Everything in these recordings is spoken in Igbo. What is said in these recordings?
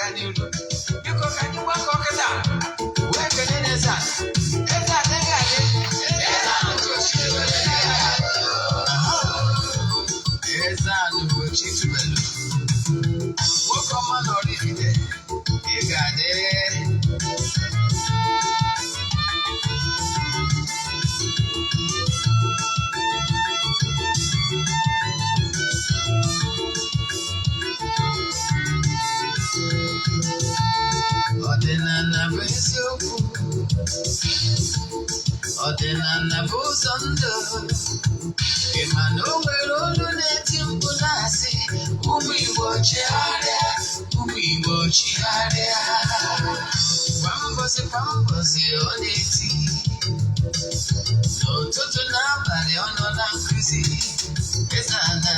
Na-aga n'iru, biko ka anyị gbakọ kịta wee kelee n'eze a. Eze adịghị adị. Eze Ugochi tubelu. Eze Ugochi tubelu, nwoke ọma na Oraifite, ị ga-adị. Ọdịnala bụ eziokwu, ọdịnala bụ ụzọ ndụ. Ị ma na o nwere olu na-eti mkpu na-asị, "Ụmụ Igbo, chigharịa, ụmụ Igbo, chigharịa." Kwa mbọsị kwa mbọsị ọ na-eti, n'ụtụtụ n'abalị ọ nọ na nkụzi. Eze ana,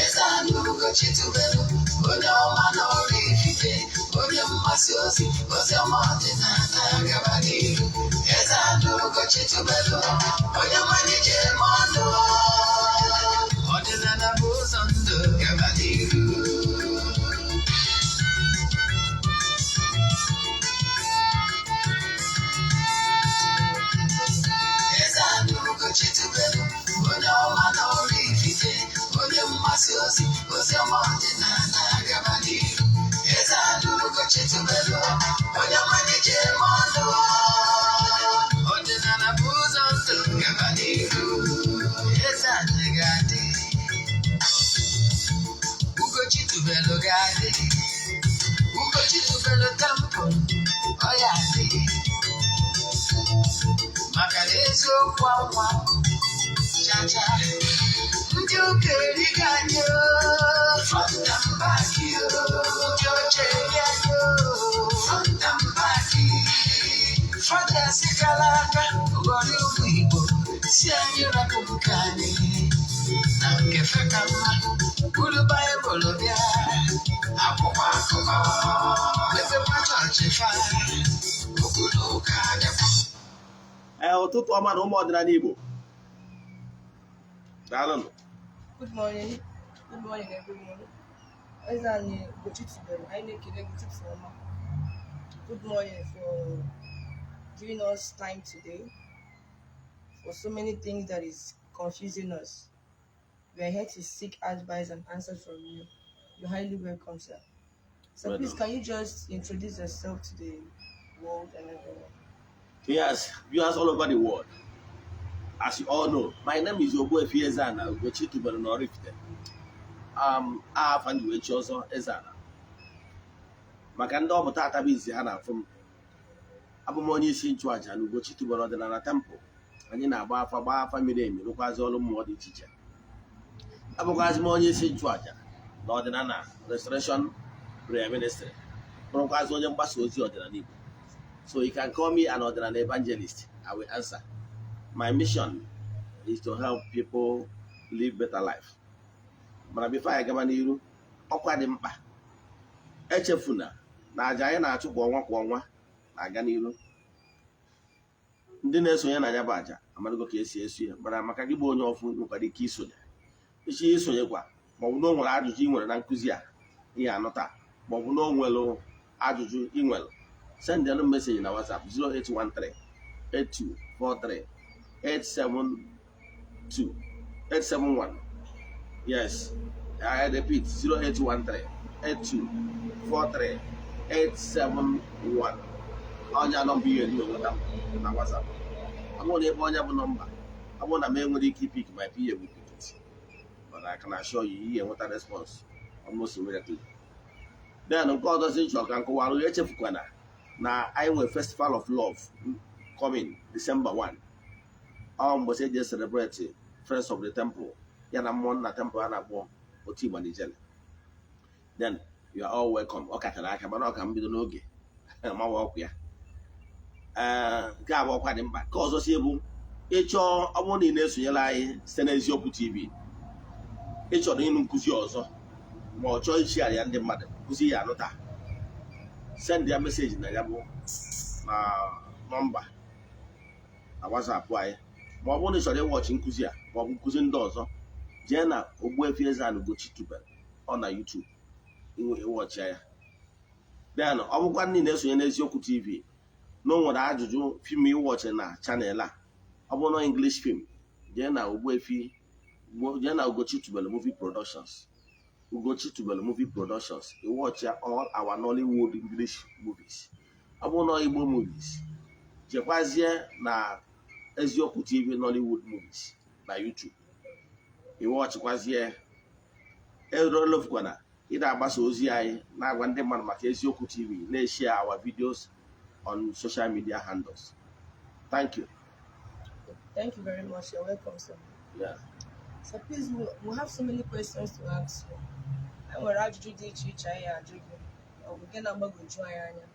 Eze Ana Ugochi tubelu, onye ọma na Oraifite, onye mgbasa ozi ozi ọma ọdịnala, gaba n'iru. Eze Ana Ugochi tubelu, onye nwanyị ji eme ọnụ. Ọdịnala bụ ụzọ ndụ, gaba n'iru. Eze Ana Ugochi tubelu, onye ọma na Oraifite, onye mgbasa ozi ozi ọma ọdịnala, gaba n'iru. Eze Ana Ugochi tubelu, onye nwanyị ji eme ọnụ. Ọdịnala bụ ụzọ ndụ, gaba n'iru. Eze Ana ga-adị, Ugochi tubelu ga-adị, Ugochi tubelu temple ọ ya adị, maka na eziokwu anwa chacha. Ndị ụka erighị anyị oo, front and back oo. Ndị ọcha eri anyị oo, front and back. Fada sikala aka ghọrọ ụmụ Igbo, si anyị rapụ nke anyị na nke fe ka mma, buru Baịbụl bịa, akwụkwọ akụkọ, mepekwa chọọchị fa, okwu na ụka dịkwa. Ee, ụtụtụ ọma na ụmụ ọdịnala Igbo, daalụnụ. Good morning. Good morning, everyone. Eze anyị Ugochi tubelu, anyị na-ekele gị, ụtụtụ ọma. Good morning for giving us time today for so many things that is confusing us. We are here to seek advice and answers from you. You're highly welcome, sir. So Well please, done. can you just introduce yourself to the world and everyone? Yes, viewers all over the world. As you all know, my name is Ogbuefi Eze-Ana Ugochi tubelu na Oraifite. Afa nji wee chi ọzọ Eze-Ana. Maka ndị ọ bụ tata bụ izi ha na-afụ m. Abụ m onye isi nchụaja na Ugochi tubelu ọdịnala temple. Anyị na-agba afa, gbaa afa miri emi, rụkwazi ọrụ mmụọ dị iche iche. Abụkwazi m onye isi nchụaja na ọdịnala Restoration Prayer Ministry. Bụrụkwazi onye mgbasa ozi ọdịnala Igbo. So you can call me an ọdịnala evangelist. I will answer. My mission is to help people live better life. Mana before anyị gaba n'iru, ọkwa dị mkpa. Echefuna na aja anyị na-achụ kwa ọnwa kwa ọnwa na-aga n'iru. Ndị na-esonye na ya bụ aja amarago ka esi eso ya, mana maka gị bụ onye ọfụ nwekwara ike isonye. Ichi isonyekwa, maọbụ na o nwere ajụjụ ị nwere na nkụzi a ihe anụta, maọbụ na o nwere ajụjụ ị nwere, send them message na WhatsApp 0813 8243 872 871. Yes, I repeat, 0813 8243 871. Onye nọmba ihe dị nweta m na WhatsApp. Ọ bụrụ na ebe onye bụ nọmba, ọ bụrụ na m enwere ike ipick, my PA will pick it, but I can assure you, ihe enweta response almost immediately. Then nke ọzọ si nchọ ka nkọwarụ, echefukwana na anyị nwere Festival of Love coming December 1. Ọ mbọchị eji celebrate Friends of the Temple ya na mmụọ nna temple a na-akpọ Otu Igba Nijele. Then you are all welcome. Ọ kachara aka, mana ọ ka mbido n'oge mawa ọkụ ya. Ee, nke a bụ ọkwa dị mkpa. Nke ọzọ si bụ, ịchọọ, ọ bụrụ na ị na-esonyere anyị site n'Eziokwu TV, ị chọrọ ịnụ nkụzi ọzọ, ma ọ chọọ ichigharị ya ndị mmadụ nkụzi ya anụta, send ya message na ya bụ na nọmba na WhatsApp anyị. Ma ọ bụrụ na ị chọrọ ịwatch nkụzi a ma ọ bụ nkụzi ndị ọzọ, jee na Ogbuefi Eze-Ana Ugochi tubelu ọ na YouTube, ịwatch ya. Then ọ bụkwa ndị na-esonye n'Eziokwu TV na o nwere ajụjụ film ị watch na channel a, ọ bụrụ na English film, jee na Ogbuefi, jee na Ugochi Tubelu Movie Productions, Ugochi Tubelu Movie Productions, you watch all our Nollywood English movies. Ọ bụrụ na Igbo movies, jekwazie na Eziokwu TV Nollywood movies na YouTube, iwatchikwazie. Erolofukwana ị na-agbasa ozi anyị, na-agwa ndị mmadụ maka Eziokwu TV, na-eshare our videos on social media handles. Thank you. Thank you very much. You're welcome, sir. Yeah. So please, we have so many questions to ask you. Anyị nwere ajụjụ dị iche iche anyị ajụ gị. Ọ bụ nke na-agbagwoju anyị anya,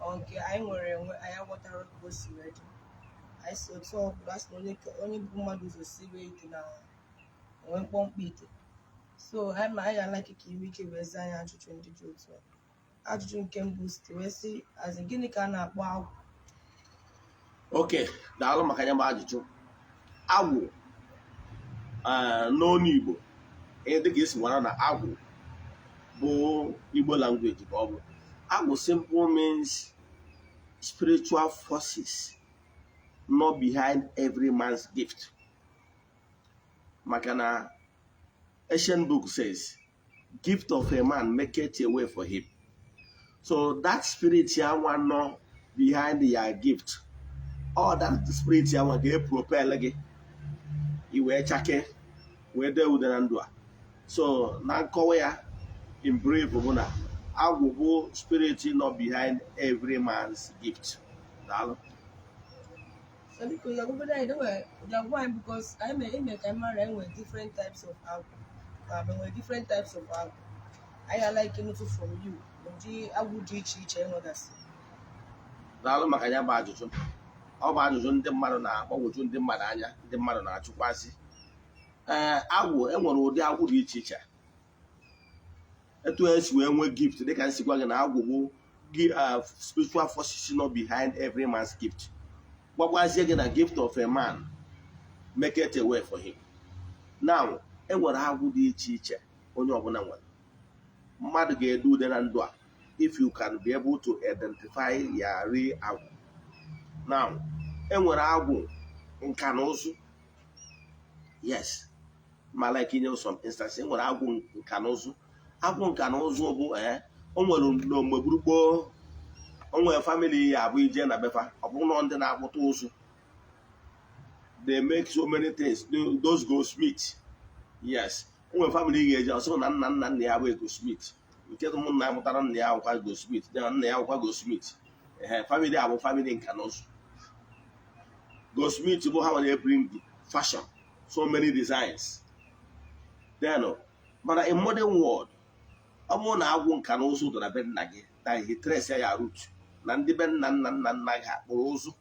ọ nke anyị nwere enwe anyị aghọtara ka o si wee dị. Anyị si otu ọ bụla sị na onye bụ mmadụ ụzọ siwe ite na onwe mkpọmkpọ ite. So anyị ma anyị alike ka inwe ike wee zaa anyị ajụjụ ndị dị otu a. Ajụjụ nke mbụ site wee sị, azị, gịnị ka a na-akpọ agwụ? Okay, daalụ maka ya bụ ajụjụ. Agwụ n'onu Igbo, ihe dịka esi mara na agwụ bụ Igbo language ka ọ bụ. Agwụ simple means spiritual forces not behind every man's gift, maka na ancient book says, "Gift of a man maketh a way for him." So that spirit ya nwa nọ behind your gift, all that spirit ya nwa ga-epropel gị i wee chake wee dee ude na ndụ a. So na nkọwa ya in brief bụ na agwụ bụ spirit nọ behind every man's gift. Daalụ. So biko ya gwagoro anyị ya gwa anyị, because anyị mere ime ka anyị mara enwere different types of agwụ, enwere different types of agwụ. Anyị like ịnụtụ from you ụdị agwụ dị iche iche enwegasị. Daalụ maka ya bụ ajụjụ. Ọ bụ ajụjụ ndị mmadụ na-agbagwoju ndị mmadụ anya, ndị mmadụ na-achụkwasị. Ee, agwụ, enwere ụdị agwụ dị iche iche. Etu esi wee nwee gift, dịka m si gwa gị na agwụ bụ spiritual forces nọ behind every man's gift, gwakwazie gị na gift of a man make it a way for him. Now, enwere agwụ dị iche iche onye ọbụla nwere. Mmadụ ga-ede ude na ndụ a if you can be able to identify your real agwụ. Now, enwere agwụ nka na ụzụ. Yes, ma like inye some instance, enwere agwụ nka na ụzụ. Agwụ nka na ụzụ bụ o nwere n'mgbe gboo, o nwere family ya abụ ije na befa, ọ bụrụ na ndị na-akpụta ụzụ, they make so many things, those goldsmith. Yes, o nwere family ị ga-eje, ọsọ na nna nna nna ya bụ goldsmith, nke ụmụnna ya mụtara nna ya akwụkwa goldsmith, na nna ya akwụkwa goldsmith. Ee, family a bụ family nka na ụzụ. Goldsmith bụ ha nwere bring fashion, so many designs. Then, mana in modern world, ọ bụrụ na agwụ nka na ụzụ dị na be nna gị, na he trace ya root na ndị be nna nna nna nna gị akpụrụ ụzụ,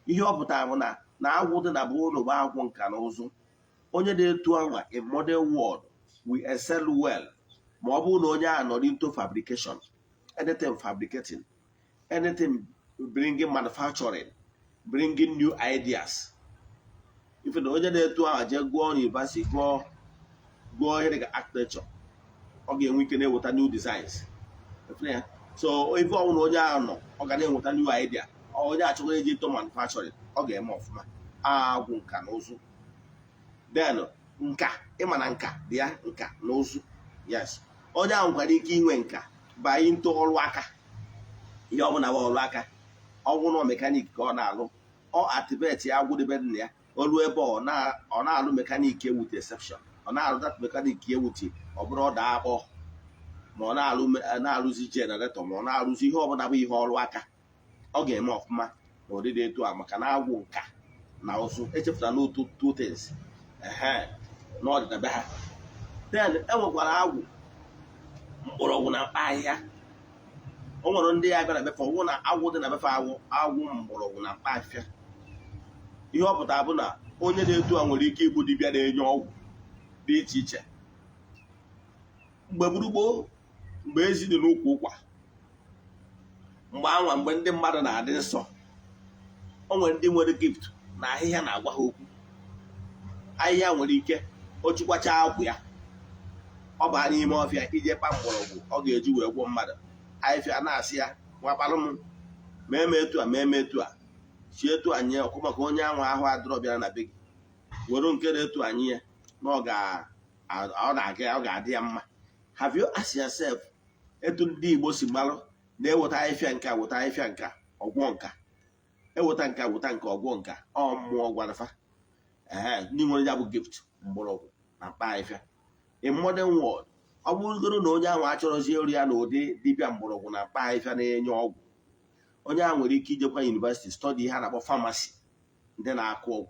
ihe ọ pụtara bụ na na agwụ dị na bụ ụlọ bụ agwụ nka na ụzụ. Onye na-etu anwa in modern world we excel well, ma ọ bụrụ na onye ahụ nọrọ into fabrication, anything fabricating, anything bringing manufacturing, bringing new ideas. Ife na onye na-etu ahụ jee gụọ university, gụọ ihe dịka architecture, ọ ga-enwe ike na-eweta new designs. Efere ya. So ife ọbụla onye ahụ nọ, ọ ga na-enweta new idea. Onye achọghị eji into manufacturing, ọ ga-eme ọfụma. Agwụ nka na ụzụ. Then nka, ịma na nka dị ya, nka na ụzụ. Yes, onye ahụ nwekwara ike inwe nka banye into ọrụ aka, ihe ọbụla bụ ọrụ aka. Ọgwụ nọ mechanic ka ọ na-alụ, ọ activate ya agwụdebe nna ya olu ebe ọ na-alụ mechanic with exception, ọ na-alụ that mechanic ewute, ọ bụrụ ọ daa akpọ, ma ọ na-alụ na-arụzi generator, ma ọ na-arụzi ihe ọbụla bụ ihe ọrụ aka, ọ ga-eme ọfụma na ụdịdị etu a, maka na agwụ nka na ụzụ echefutara n'otu two things ehe na ọdịna be ha. Then enwekwara agwụ mgbọrọgwụ na mkpa ahịhịa. O nwere ndị ya bịa na befe ọgwụ na agwụ dị na befe agwụ agwụ mgbọrọgwụ na mkpa ahịhịa. Ihe ọ pụtara bụ na onye na-etu a nwere ike ịbụ dibịa na-enye ọgwụ dị iche iche. Mgbe gburugburu, mgbe ezi dị n'ukwu ụkwa, mgbe anwa, mgbe ndị mmadụ na-adị nsọ, o nwere ndị nwere gift na ahịhịa na-agwa ha okwu. Ahịhịa nwere ike o chukwacha akwụ ya, ọ baa n'ime ọfịa ije kpa mgbọrọgwụ ọ ga-eji wee gwọ mmadụ. Ahịfịa na-asị ya nwakpalụ m, mee m etu a, mee m etu a, si etu a nye ọkụ maka onye ahụ ahụ adịrọ bịara na be gị, were nke dị etu anyị ya na ọ ga- ọ na-aga, ọ ga-adị ya mma. Have you asked yourself etu ndị Igbo si gbalụ na-eweta ahịfịa nka, weta ahịfịa nka ọgwọ nka, eweta nka, weta nke ọgwọ nka? Ọ mmụọ gwarafa. Ee, ndị nwere ya bụ gift mgbọrọgwụ na mkpa ahịfịa. In modern world, ọ bụrụgoro na onye ahụ achọrọzi ịrụ ya n'ụdị dibịa mgbọrọgwụ na mkpa ahịfịa na-enye ọgwụ, onye ahụ nwere ike ijekwa university study ihe a na-akpọ pharmacy, ndị na-akụ ọgwụ.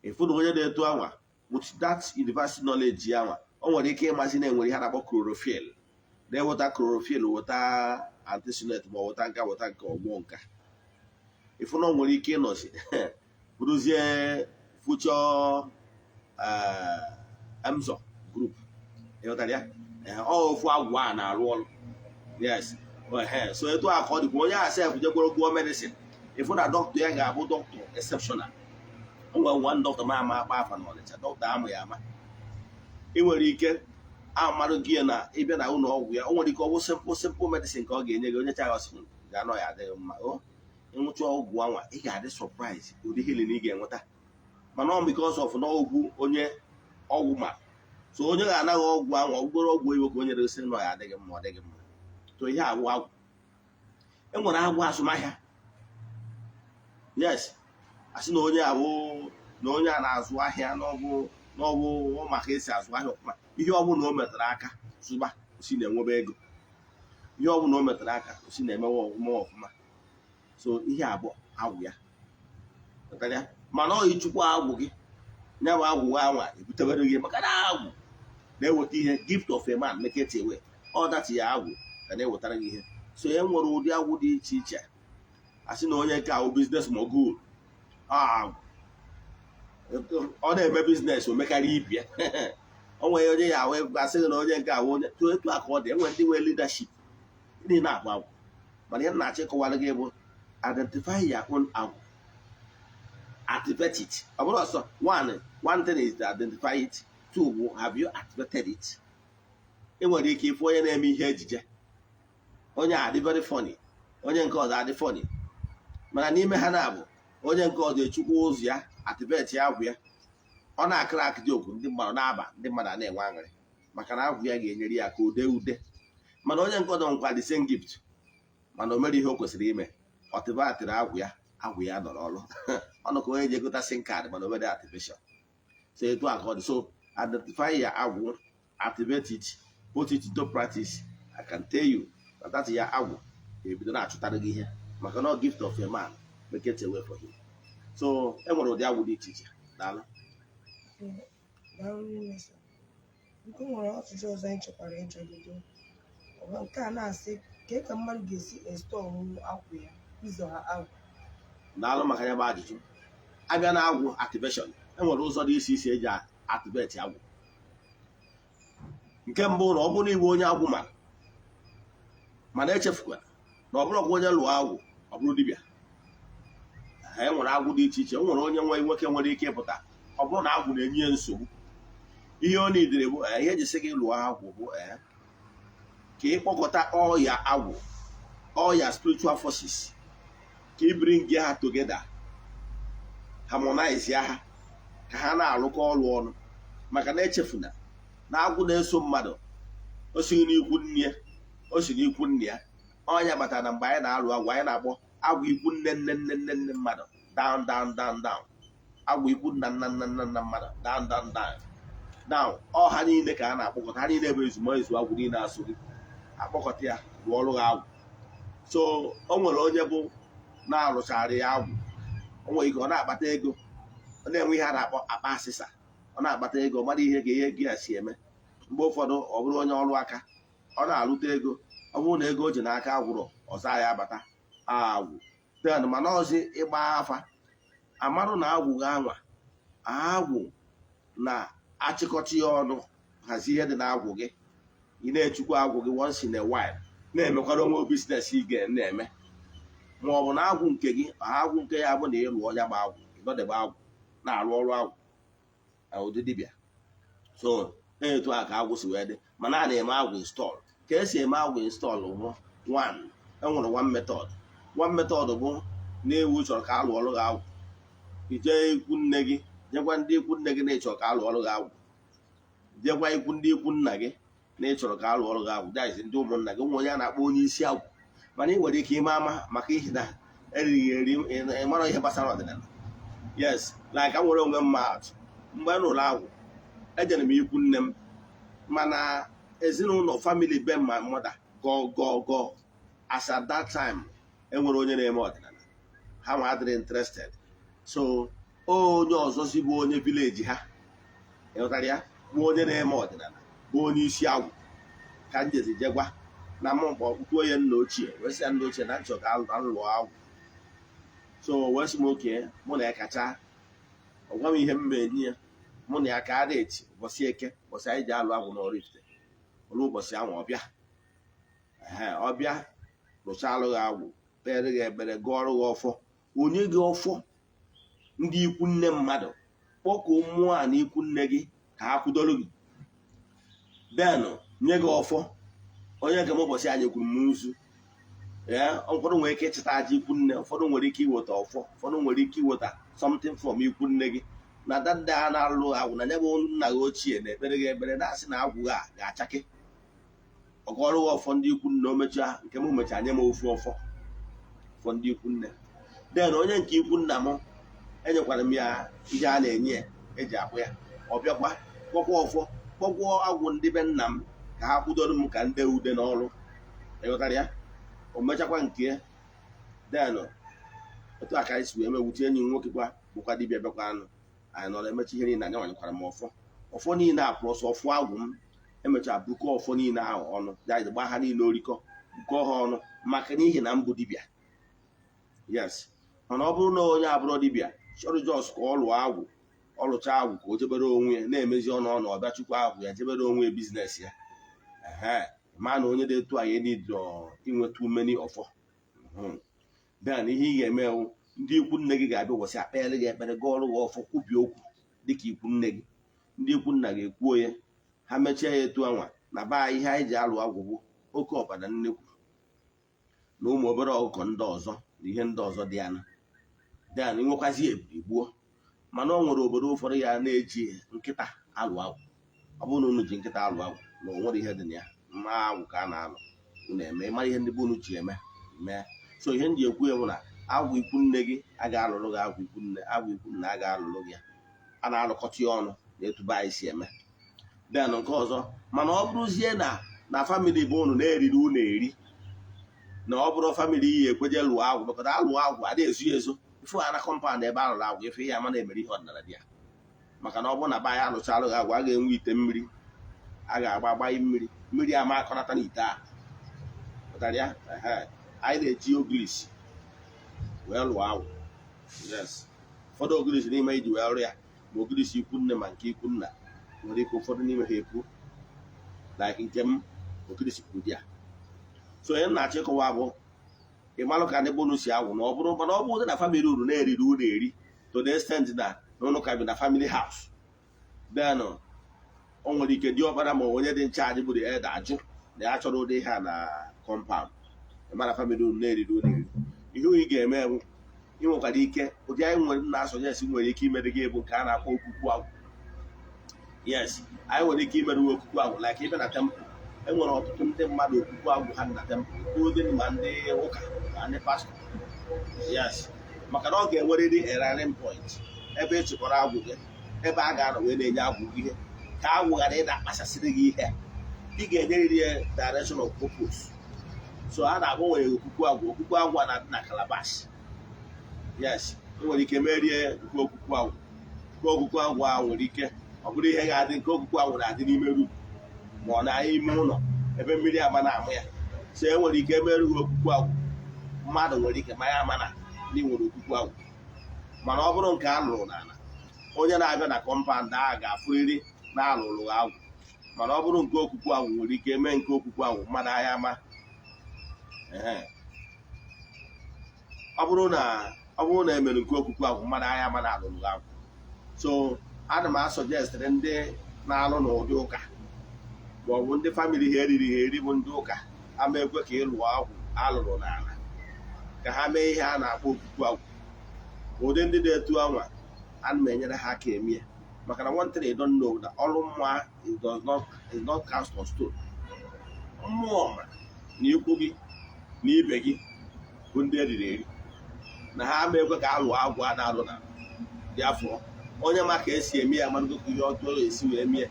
Ịfụ na onye na-eto anwa with that university knowledge ya nwa, o nwere ike ịmasị na enwere ihe a na-akpọ chlorophyll, na-eweta chlorophyll, weta artesunate, ma weta nka, weta nke ọgwụ nka. Ịfụ na o nwere ike ịnọzi bụrụzie future Emzor Group. Ịghọtara ya? Ọ ofu agwụ a na-arụ ọrụ. Yes. Ehe, so etu a ka ọ dịkwa onye a sef jekwara gụọ medicine, ịfụ na dọkịta ya ga-abụ dọkịta exceptional. O nwere nwa dọkịta ma ama akpa afa na Ọnịcha, dọkịta amụ ya ama. Ị nwere ike amarụ gị na ịbịa na ụlọ ọgwụ ya, o nwere ike ọ bụ simple simple medicine ka ọ ga-enye gị. Onye chaghị ọsị ga-anọ ya adịghị mma. O ịnwụcha ọgwụ anwa, ị ga-adị surprise ụdị healing ị ga-enweta. Mana ọ because of na ọgwụ onye ọgwụ ma so onye ga-anaghị ọgwụ anwa, ọgwụgoro ọgwụ oyibo ka o nyere sị nọ ya adịghị mma, ọ dịghị mma. So ihe agwụ agwụ, e nwere agwụ azụmahịa. Yes, asị na onye abụ na onye a na-azụ ahịa n'ọbụ maka esi azụ ahịa ọfụma. Ihe ọ bụla o metara aka zụba, osi na-enwebe ego. Ihe ọ bụla o metara aka, osi na-emewe ọfụma ọfụma. So ihe abụọ agwụ ya. Ghọtara ya? Mana ọ ichukwu agwụ gị, ya bụ agwụ anwa ebutewere gị, maka na agwụ na-eweta ihe. Gift of a man make it away. Ọ that ya agwụ ga na-ewetara gị ihe. So e nwere ụdị agwụ dị iche iche. Asị na onye nke ahụ business mogul, agwụ ọ na-eme business, o mekarị ibia. O nwere onye ya ahụ asị gị na onye nke ahụ onye to etu a ka ọ dị. Enwere ndị nwere leadership, ndị na-agwụ agwụ. Mana ihe m na-achọ ịkọwara gị bụ identify your own agwụ, activate it. Ọ bụrụ ọsọ one thing is to identify it, two bụ have you activated it? Ị nwere ike ịfụ onye na-eme ihe ejije, onye a adị very funny, onye nke ọzọ adị funny, mana n'ime ha na-abụ onye nke ọzọ echukwu ụzọ ya activate ya agwụ ya, ọ na-akịrị akịdị okwu, ndị mmadụ na-aba, ndị mmadụ a na-enwe aṅụrị maka na agwụ ya ga-enyere ya ka ude ude. Mana onye nke ọzọ nwekwa the same gift, mana o mere ihe o kwesịrị ime, ọtịbatịrị agwụ ya, agwụ ya nọrọ ọrụ ọnụ ka onye ji egota SIM card, mana o mere activation. So etu a ka ọ dị. So identify your agwụ, activate it, put it into practice. I can tell you that that ya agwụ ga-ebido na-achụtara gị ihe, maka na ọ gift of a man make it a way for him. So e nwere ụdị agwụ dị iche iche. Daalụ. Daalụ rinne, sir. Biko, nwere ọtụtụ ọzọ anyị chọkwara ịjụgodo. Ọ bụ nke a na-asị kee ka mmadụ ga-esi install agwụ ya, ịzọ ha agwụ? Daalụ maka ya bụ ajụjụ. Abịa na agwụ activation, e nwere ụzọ dị iche iche eji activate agwụ. Nke mbụ, na ọ bụrụ na iwe onye agwụ mara, mana echefukwara na ọ bụrụkwa onye lụọ agwụ ọ bụrụ dibịa. E nwere agwụ dị iche iche. O nwere onye nwe nwoke nwere ike ịpụta, ọ bụrụ na agwụ na-enye ya nsogbu, ihe ọ nidere bụ ihe eji sị gị lụọ agwụ bụ ka ịkpọkọta ọya agwụ, ọya spiritual forces, ka ị bring ha together, harmonize ya ha, ka ha na-arụkọ ọrụ ọnụ. Maka na echefuna na agwụ na-eso mmadụ, o sighi n'ikwu nne ya, o si n'ikwu nne ya. Ọnya batara na mgbe anyị na-alụ agwụ, anyị na-akpọ agwụ ikwu nne nne nne nne nne mmadụ down, down, down, down, agwụ ikwu nna nna nna nna nna mmadụ down, down, down, down. Ọ ha niile ka a na-akpọkọta, ha niile bụ ezumezu agwụ niile asụ gị akpọkọta ya rụọ ọrụ ha agwụ. So o nwere onye bụ na-arụchara ya agwụ, o nwere ike ọ na-akpata ego, ọ na-enwe ihe a na-akpọ akpa asịsa, ọ na-akpata ego, mara ihe ka ihe gị ya si eme. Mgbe ụfọdụ ọ bụrụ onye ọrụ aka, ọ na-arụta ego. Ọ bụrụ na ego o ji n'aka agwụrọ ọzọ ya abata agwụ then. Mana ọzi ịgba afa amarụ na agwụ gị anwa, agwụ na-achịkọta ya ọnụ, hazie ihe dị n'agwụ gị. Ị na-echukwa agwụ gị once in a while, na-emekwara onwe business ị ga na-eme, ma ọ bụ na agwụ nke gị, agwụ nke ya bụ na ịlụ ọnya bụ agwụ, ịnọdebe agwụ na-arụ ọrụ agwụ na ụdị dibịa. So etu a ka agwụ si wee dị. Mana a na-eme agwụ install. Ka esi eme agwụ install bụ one, enwere one method. One method bụ na-ewu chọrọ ka alụ ọrụ gị agwụ, ijee ikwu nne gị, jekwa ndị ikwu nne gị na ịchọrọ ka alụ ọrụ gị agwụ, jekwa ikwu ndị ikwu nna gị na ịchọrọ ka alụ ọrụ gị agwụ, that is, ndị ụmụnna gị. Nwe onye a na-akpọ onye isi agwụ, mana ị nwere ike ime ama maka ihi na erighi eri, ịmara ihe gbasara ọdịnala. Yes, like a nwere onwe mma atụ, mgbe m rụrụ agwụ, ejere m ikwu nne m, mana ezinụlọ family be my mother gọọ gọọ gọọ, as at that time enwere onye na-eme ọdịnala, ha nwa adịrị interested. So onye ọzọ si bụ onye village ha, ịghọtara ya, bụ onye na-eme ọdịnala, bụ onye isi agwụ, ka m jezi jegwa na m mkpọ ya nna ochie, wee sị ya, "Nna ochie, na nchọ ka alụọ agwụ." So wee sị m oke mụ na ya kacha ọ gwa m ihe m ma enye ya, mụ na ya ka a na-eti ụbọchị Eke, ụbọchị anyị ji alụ agwụ n'Oraifite. Olu ụbọchị ahụ ọbịa, ee, ọbịa rụchaa alụghị agwụ, kpere gị ekpere, gụọrọ gị ọfọ, onye gị ọfọ ndị ikwu nne mmadụ, kpọkuo mmụọ a na ikwu nne gị ka ha kwudoro gị, denụ nye gị ọfọ. Onye nke m ụbọchị anyị kwuru m nzu ee, ụfọdụ nwere ike ịchịta aja ikwu nne, ụfọdụ nwere ike iweta ọfọ, ụfọdụ nwere ike iweta something from ikwu nne gị na dada a na-alụ agwụ na ya bụ nna gị ochie na-ekpere gị ekpere, na-asị na agwụ a ga-achake. Ọgọrụ gị ọfọ ndị ikwu nne, o mechaa nke m, mechaa nye m ofu ọfọ, ọfọ ndị ikwu nne. Then onye nke ikwu nna m, enyekwara m ya ihe a na-enye ya eji akwụ ya. Ọ bịakwa kpọkwa ọfọ, kpọkwuo agwụ ndị be nna m ka ha kwudoro m ka ndị ude n'ọrụ, ịghọtara ya. O mechakwa nke ya, then otu a ka anyị si wee mewute. Enyi m nwoke kwa bụkwa dibịa, bịakwa anụ anyị nọrọ emecha ihe niile, anya nwanyekwara m ọfọ, ọfọ niile a plus ọfọ agwụ m. Emechara bukọ ọfọ niile ahụ ọnụ, ya gba ha niile orikọ, bukọ ha ọnụ, maka n'ihi na m bụ dibịa. Yes, mana ọ bụrụ na onye abụrụ dibịa chọrọ just ka ọ lụọ agwụ, ọ lụcha agwụ ka o jebere onwe ya na-emezi ọnụ ọnụ, ọbịa chukwu agwụ ya, jebere onwe ya business ya, ehe, ma na onye dị etu anyị need inwe too many ọfọ. Then ihe ị ga-eme wụ, ndị ikwu nne gị ga-abịa ụbọchị akpere gị ekpere, gụọ ọrụ gị ọfọ, kwubie okwu dịka ikwu nne gị, ndị ikwu nna ga-ekwuo ya. Ha mechie ya etu anwa na be anyị, ihe anyị ji alụ agwụ bụ oke ọbara nnekwu na ụmụ obere ọkụkọ ndị ọzọ na ihe ndị ọzọ dị anụ dị anụ, nwekwazi ebiri gbuo. Mana o nwere obodo ụfọdụ ya na-eji nkịta alụ agwụ. Ọ bụrụ na unu ji nkịta alụ agwụ, na o nwere ihe dị na ya, mma agwụ ka a na-alụ, unu eme mara ihe ndị be unu ji eme mee. So ihe m ji ekwu ya bụ na agwụ ikwu nne gị a ga-alụrụ gị agwụ ikwu nne, agwụ ikwu nna a ga-alụrụ gị ya, a na-alụkọta ya ọnụ na etu be anyị si eme. Then nke ọzọ, mana ọ bụrụzie na family bụ unu na-eriri unu eri, na ọ bụrụ family iyi ekweje lụọ agwụ, maka na alụọ agwụ adịghị ezu ezo ifu ha na compound ebe a lụrụ agwụ, ife ya ama na-emere ihe ọdịnala dị ya. Maka na ọ bụrụ na be anyị alụchalụ gị agwụ, a ga-enwe ite mmiri a ga-agba agbaghị mmiri, mmiri ama akọnata n'ite a pụtara ya. Ehe. Anyị na-eji ogirisi wee lụọ agwụ. Yes, ụfọdụ ogirisi n'ime iji wee lụọ ya ma ogirisi ikwu nne ma nke ikwu nna nwere ike ụfọdụ n'ime ha ekwu, like nke m, ogirisi kwuru di ya. So onye m na-achọ ịkọwa bụ, ị malụ ka ndị be unu si agwụ, na ọ bụrụ, mana ọ bụrụ na family unu na-eriri unu eri to the extent na unu ka bi na family house, then o nwere ike diọkpara ma onye dị nchaji bụ the elder ajụ na ya chọrọ ụdị ihe a na compound. Mara family unu na-eriri unu eri, ihe ị ga-eme bụ ị nwekwara ike ụdị anyị nwere na-asọnyesi nwere ike imere gị bụ nke a na-akpọ okwukwu agwụ. Yes, anyị nwere ike imere okwukwu agwụ, like ịbịa na temple, enwere ọtụtụ ndị mmadụ okwukwu agwụ ha na temple, including ma ndị ụka ma ndị pastọ. Yes, maka na ọ ga-enwerịrị a rallying point ebe ị chịkọrọ agwụ gị, ebe a ga-anọ wee na-enye agwụ gị ihe ka agwụ ghara ịda kpasasịrị gị ihe. Ị ga-enyerịrị ya direction of purpose. So a na-akpọ nwere okwukwu agwụ, okwukwu agwụ a na-adị na calabash. Yes, ị nwere ike merie nke okwukwu agwụ. Nke okwukwu agwụ ahụ nwere ike ọ bụrụ ihe ga-adị, nke okwukwu agwụ na-adị n'ime room ma ọ na ime ụlọ ebe mmiri ama na-amụ ya. So e nwere ike emerụ gị okwukwu agwụ, mmadụ nwere ike ma ya ama na ndị nwere okwukwu agwụ. Mana ọ bụrụ nke a lụrụ n'ala, onye na-abịa na compound ahụ ga-afụrịrị na alụrụ agwụ. Mana ọ bụrụ nke okwukwu agwụ, nwere ike mee nke okwukwu agwụ, mmadụ agha ama. Ehe. Ọ bụrụ na emere nke okwukwu agwụ, mmadụ agha ama na alụrụ agwụ. So ana m asuggestịrị ndị na-alụ n'ụdị ụka Ma ọ bụ ndị family ha eriri ha eri, bụ ndị ụka ama ekwe ka ịlụọ agwụ alụrụ n'ala, ka ha mee ihe a na-akpọ okuku agwụ. Ụdị ndị dị etu anwa, ana m enyere ha aka eme ya, maka na one thing you don't know, na ọrụ mmụọ it does not is not cast on stone. Mmụọ ma na ikwu gị na ibe gị bụ ndị eriri eri, na ha ama ekwe ka alụọ agwụ a na-alụ na dị afọ. Onye ma ka esi eme ya amarụgo ka ihe ọjọọ esi wee mie,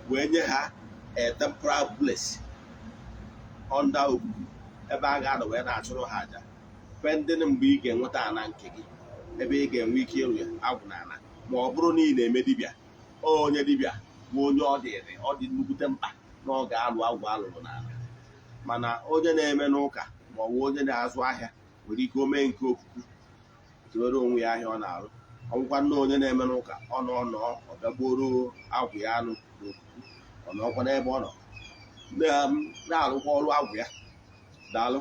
wee nye ha a temporal place under okuku ebe a ga-anọ wee na-achụrụ ha aja, pending mgbe ị ga-enweta ana nke gị ebe ị ga-enwe ike ịrụ ya agwụ na ana. Ma ọ bụrụ na ị na-eme dibịa, onye dibịa bụ onye ọ dịrị, ọ dị nnukwute mkpa na ọ ga-alụ agwụ alụrụ n'ala. Mana onye na-eme n'ụka ma ọ bụ onye na-azụ ahịa nwere ike o mee nke okuku, tụwere onwe ya ahịa ọ na-arụ. Ọ bụkwa nne onye na-eme n'ụka, ọ nọ nọ ọ bịagbuoro agwụ ya anụ n'okuku, ọ nọkwa n'ebe ọ nọ na-arụkwa ọrụ agwụ ya. Daalụ.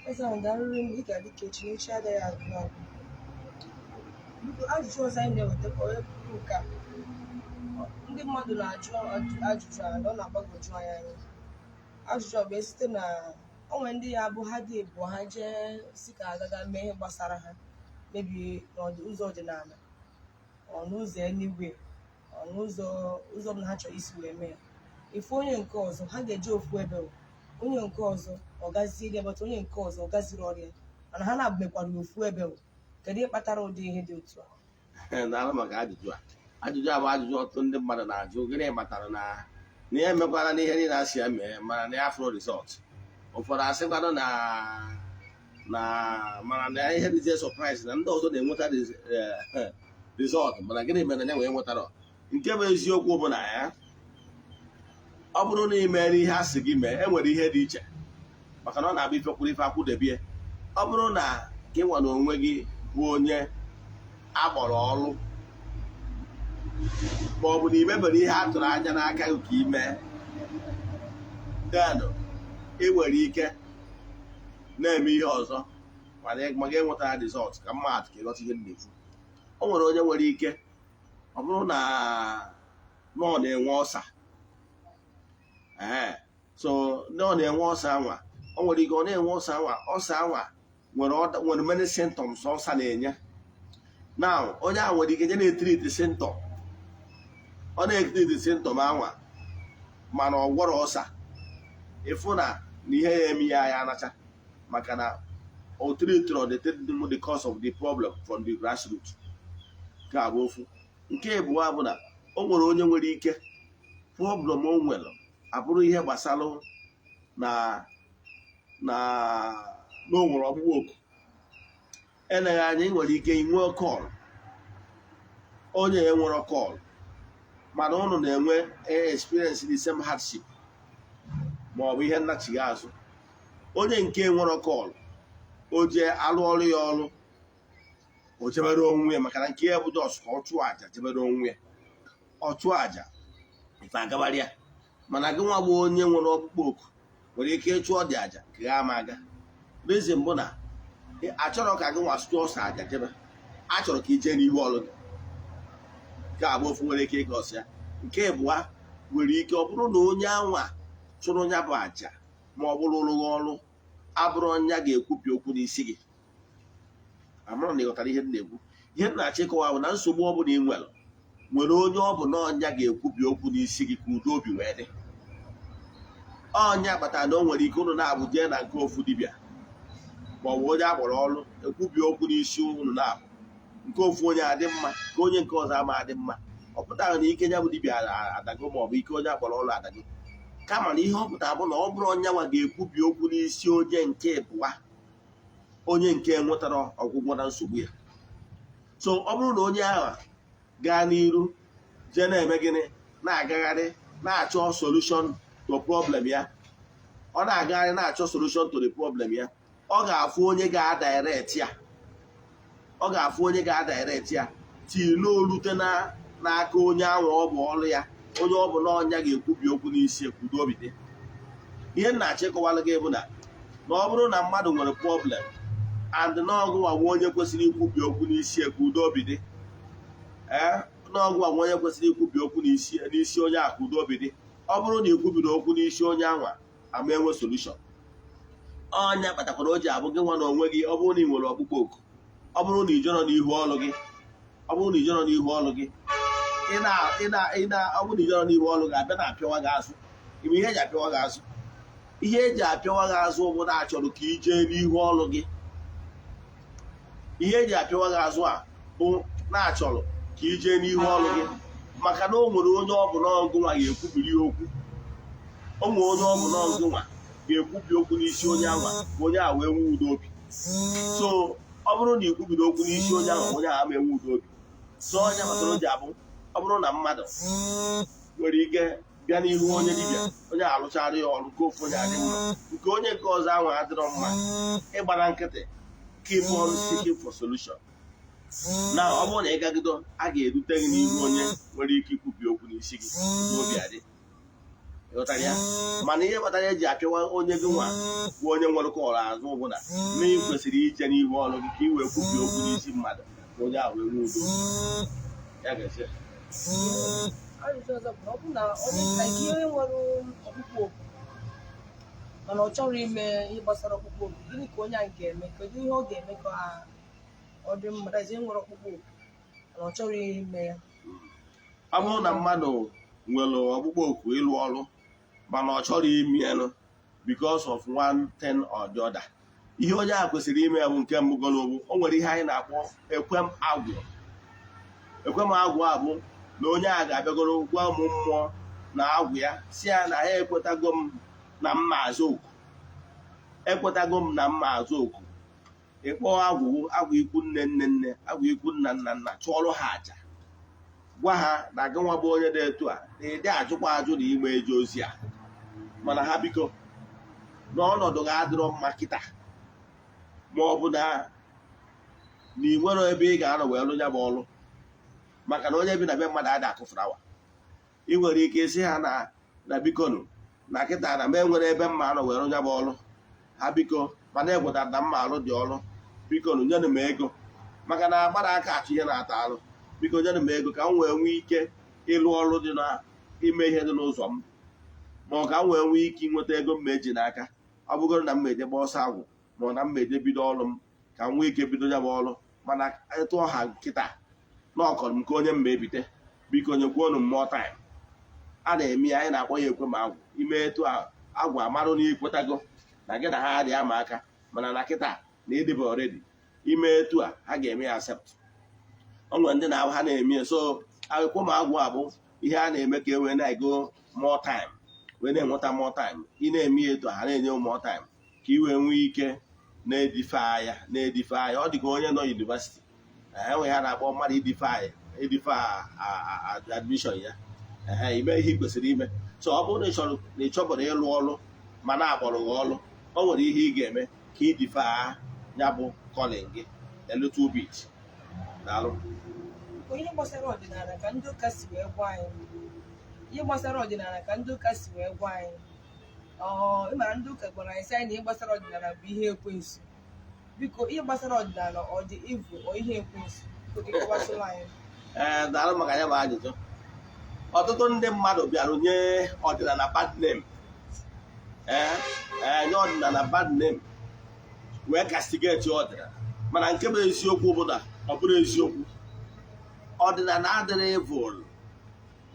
Eze ahụ, daalụrị m. Dịka dịka echi n'echi agaghị agwụ agwụ. Biko, ajụjụ ọzọ anyị na-ewetakwa wee bụrụ nke a. Ndị mmadụ na-ajụ ajụjụ a na ọ na-agbagwoju anya anya. Ajụjụ a bụ site na o nwere ndị ya bụ ha dị ebu ha jee si ka agaga mee ihe gbasara ha mebie n'ụzọ ọdịnala, ọ n'ụzọ eluigwe, ọ n'ụzọ ụzọ ọbụla ha chọrọ isi wee mee ya. Ife onye nke ọzọ, ha ga-eje ofu ebe o. Onye nke ọzọ ọ gaziere ya, bata onye nke ọzọ ọ gaziri ọrịa, mana ha na-mekwara ofu ebe o. Kedu ihe kpatara ụdị ihe dị otu a? Daalụ maka ajụjụ a. Ajụjụ a bụ ajụjụ ọtụtụ ndị mmadụ na-ajụ: gịnị kpatara na ya emekwara n'ihe niile a sị ya mee, mana na ya afụrụ result? Ụfọdụ asịkwanụ na mana na ihe dịzie surprise na ndị ọzọ na-enweta result, mana gịnị mere na ya wee nwetara? Nke bụ eziokwu bụ na ya ọ bụrụ na ị mere ihe a sị gị mee, e nwere ihe dị iche, maka na ọ na-abụ ife kwuru ife akwụdebie. Ọ bụrụ na gị nwa na onwe gị bụ onye akpọrọ ọrụ, ma ọ bụ na ị mebere ihe a tụrụ anya n'aka gị ka ị mee, then ị nwere ike na-eme ihe ọzọ, mana ma gị enwetara result. Ka mmadụ ka ịghọta ihe m na-ekwu, o nwere onye nwere ike ọ bụrụ na ọ na-enwe ọsa. Ee, so na ọ na-enwe ọsa anwa, o nwere ike ọ na-enwe ọsa anwa. Ọsa anwa nwere many symptoms ọsa na-enye. Now, onye ahụ nwere ike je na-etreat symptom, ọ na-etreat symptom anwa, mana ọ gwọrọ ọsa. Ịfụ na ihe ya eme ya ya anacha, maka na o treatụrụ the cause of the problem from the grassroots. Nke a bụ ofu. Nke abụọ bụ na o nwere onye nwere ike problem o nwere abụrụ ihe gbasara na o nwere ọkpụkpọ oku. Eleghị anya, ị nwere ike inwe call, onye enwere call, mana ụnụ na-enwe experience the same hardship ma ọ bụ ihe nnachigha azụ. Onye nke nwere call, o jee alụ ọrụ ya, ọrụ o jebere onwe ya, maka na nke ya bụ just ka ọ chụọ àjà, jebere onwe ya, ọ chụọ àjà, ife agabara ya. Mana gị nwa bụ onye nwere ọkpụkpọ oku nwere ike ịchụọ dị àjà ka ya ama aga. Reason bụ na achọrọ ka gị nwa chụọ ọsọ àjà jebe, achọrọ ka ije n'ihu ọrụ gị. Nke a bụ ofu nwere ike ịgọsi ya. Nke abụọ, nwere ike ọ bụrụ na onye anwa chụrụ ya bụ àjà ma ọ bụrụ rụrụ ọrụ, abụrụ ọnya ga-ekwupi okwu n'isi gị. Amara na ịghọtara ihe m na-ekwu. Ihe m na-achọ ịkọwa bụ na nsogbu ọ bụla ị nwere, nwere onye ọ bụ na ọnya ga-ekwubi okwu n'isi gị ka udo obi wee dị. Ọnya kpatara na o nwere ike ụnụ na-abụ jee na nke ofu dibịa ma ọ bụ onye akpọrọ ọrụ, ekwubi okwu n'isi ụnụ na-abụ, nke ofu onye adị mma, nke onye nke ọzọ ama adị mma. Ọ pụtara na ike ya bụ dibịa adago ma ọ bụ ike onye akpọrọ ọrụ adago, kama na ihe ọ pụtara bụ na ọ bụrụ onye nwa ga-ekwubi okwu n'isi onye nke ịbụa, onye nke nwetara ọgwụgwọ na nsogbu ya. So ọ bụrụ na onye ahụ gaa n'iru jee na-eme gịnị, na-agagharị na-achọ solution to problem ya, ọ na-agagharị na-achọ solution to the problem ya, ọ ga-afụ onye ga-adirect ya, ọ ga-afụ onye ga-adirect ya till n'olute na n'aka onye ahụ ọ bụ ọrụ ya, onye ọ bụ na ọnya ga-ekwubi okwu n'isi ekwudo obi dị. Ihe m na-achọ ịkọwalụ gị bụ na ọ bụrụ na mmadụ nwere problem and n'ọgụwa nwa onye kwesịrị ikwubi okwu n'isi ekwudo obi dị, ee, n'ọgụwa nwa onye kwesịrị ikwubi okwu n'isi onye a ka udo obi dị, ọ Ọ bụrụ na ikwubiri okwu n'isi onye anwa, ama enwe solution. Ọnya kpatakwara o ji abụ gị nwa na onwe gị, ọ bụrụ na ị nwere ọkpụkpọ oku, ọ bụrụ na ijọrọ n'ihu ọlụ gị, ọ bụrụ na ijọrọ n'ihu ọlụ gị, ị na ị na ị na ọ bụrụ na ijọrọ n'ihu ọlụ gị, abịa na-apịawa gị azụ. Ime ihe eji apịawa gị azụ, ihe eji apịawa gị azụ bụ na achọrọ ka ị jee n'ihu ọlụ gị. Ihe eji apịawa gị azụ a bụ na-achọrọ ka ị jee n'ihu ọlụ gị, maka na o nwere onye ọ bụ n'ọgụ nwa ga-ekwubiri okwu. O nwere onye ọ bụ n'ọgụ nwa ga-ekwubi okwu n'isi onye anwa, ka onye a wee nwee udo obi. So ọ bụrụ na ikwubiri okwu n'isi onye ahụ, onye ahụ ama enwe udo obi. So onye kpatara o ji abụ, ọ bụrụ na mmadụ nwere ike bịa n'ihu onye dibịa, onye alụchara ya ọrụ, nke ofu onye adị mma, nke onye nke ọzọ ahụ adịrọ mma, ịgbara nkịtị, keep on seeking for solution. Na ọ bụrụ na ị gagido, a ga-erute gị n'ihu onye nwere ike ikwubi okwu n'isi gị n'obi adị. Ịghọtara ya? Mana ihe kpatara eji apịawa onye gị nwa bụ onye nwere kọọrọ azụ bụ na na ị kwesịrị ije n'ihu ọrụ gị, ka ị wee kwubi okwu n'isi mmadụ, ka onye ahụ wee nwee udo ya ga-esi. Ajụjụ ọzọ bụ na ọ bụ na onye, like, ihe nwere ọkpụkpọ oku mana ọ chọrọ ime ihe gbasara ọkpụkpọ oku, gịnị ka onye ahụ ga-eme? Kedu ihe ọ ga-eme ka ọ dị mma? That is, onye nwere ọkpụkpọ oku mana ọ chọrọ ime ya. Ọ bụrụ na mmadụ nwere ọkpụkpọ oku ịlụ ọrụ mana ọ chọrọ ime ya because of one thing or the other, ihe onye ahụ kwesịrị ime bụ, nke mbụ gọrọ, o nwere ihe anyị na-akpọ ekwem agwụ. Ekwem agwụ a bụ na onye a ga-abịagoro gwa ụmụ mmụọ na agwụ ya, si ya na ya ekwetago m na mma azụ oku, ekwetago m na mma azụ oku. Ịkpọ agwụ, agwụ ikwu nne nne nne, agwụ ikwu nna nna nna, chụọrọ ha àjà, gwa ha na gị nwa bụ onye dị etu a na ịdị ajụkwa ajụ na ime eje ozi a, mana ha biko, n'ọnọdụ gị adịrọ mma kịta, ma ọ bụ na na ị nwere ebe ị ga-anọ wee lụ ya bụ ọrụ, maka na onye bi na be mmadụ adị akụ flower. Ị nwere ike isi ha na na bikonu, na kịta na m enwere ebe mma anọ wee rụ ya bụ ọrụ, ha biko, mana egwetara na mma alụ dị ọrụ, bikonu, nyenụ m ego, maka na agbara aka achụ ihe na-ata alụ. Biko nyenụ m ego ka m wee nwee ike ịlụ ọrụ dị na ime ihe dị n'ụzọ m, ma ọ ka m wee nwee ike ịnweta ego m eji n'aka. Ọ bụgoro na m eje gba ọsọ agwụ, ma ọ na m eje bido ọrụ m, ka m nwee ike bido ya bụ ọrụ, mana ịtụ ọha nkịta na ọkọrọ m ka onye m ma ebite, biko nyekwuonu m more time. A na-eme ya, anyị na-akpọ ya ekwe ma agwụ. Ime etu agwụ amarụ na ikwetago na gị na ha adịghị ama aka, mana na kịta na ịdịba already ime etu a, ha ga-eme ya accept. O nwere ndị na ha na-eme ya. So ekwe ma agwụ a bụ ihe a na-eme ka e wee na-ego more time, wee na-enweta more time. Ị na-eme ya etu a, ha na-enye more time ka ị wee nwee ike na-edefer ya, na-edefer ya. Ọ dị ka onye nọ university, enwe ha na-akpọ mmadụ idefer, idefer admission ya. Ehe, ime ihe ị kwesịrị ime. So ọ bụrụ na ị chọrọ, na ị chọbụrụ ịlụ ọrụ mana akpọrọ gị ọrụ, o nwere ihe ị ga-eme ka ị defer ya bụ calling gị a little bit. Daalụ. Ihe gbasara ọdịnala ka ndị ụka si wee gwa anyị, ihe gbasara ọdịnala ka ndị ụka si wee gwa anyị, ọ ịmara ndị ụka gwara anyị sị anyị na ihe gbasara ọdịnala bụ ihe ekwensu. Biko, ihe gbasara ọdịnala, ọ dị evil, ọ ihe ekwensu? Biko, ka ịkọwasịrị anyị. Ee, daalụ maka ya bụ ajụjụ. Ọtụtụ ndị mmadụ bịara nye ọdịnala bad name, ee ee nye ọdịnala bad name, wee castigate ọdịnala. Mana nke bụ eziokwu bụ na ọ bụrụ eziokwu, ọdịnala adịrị evil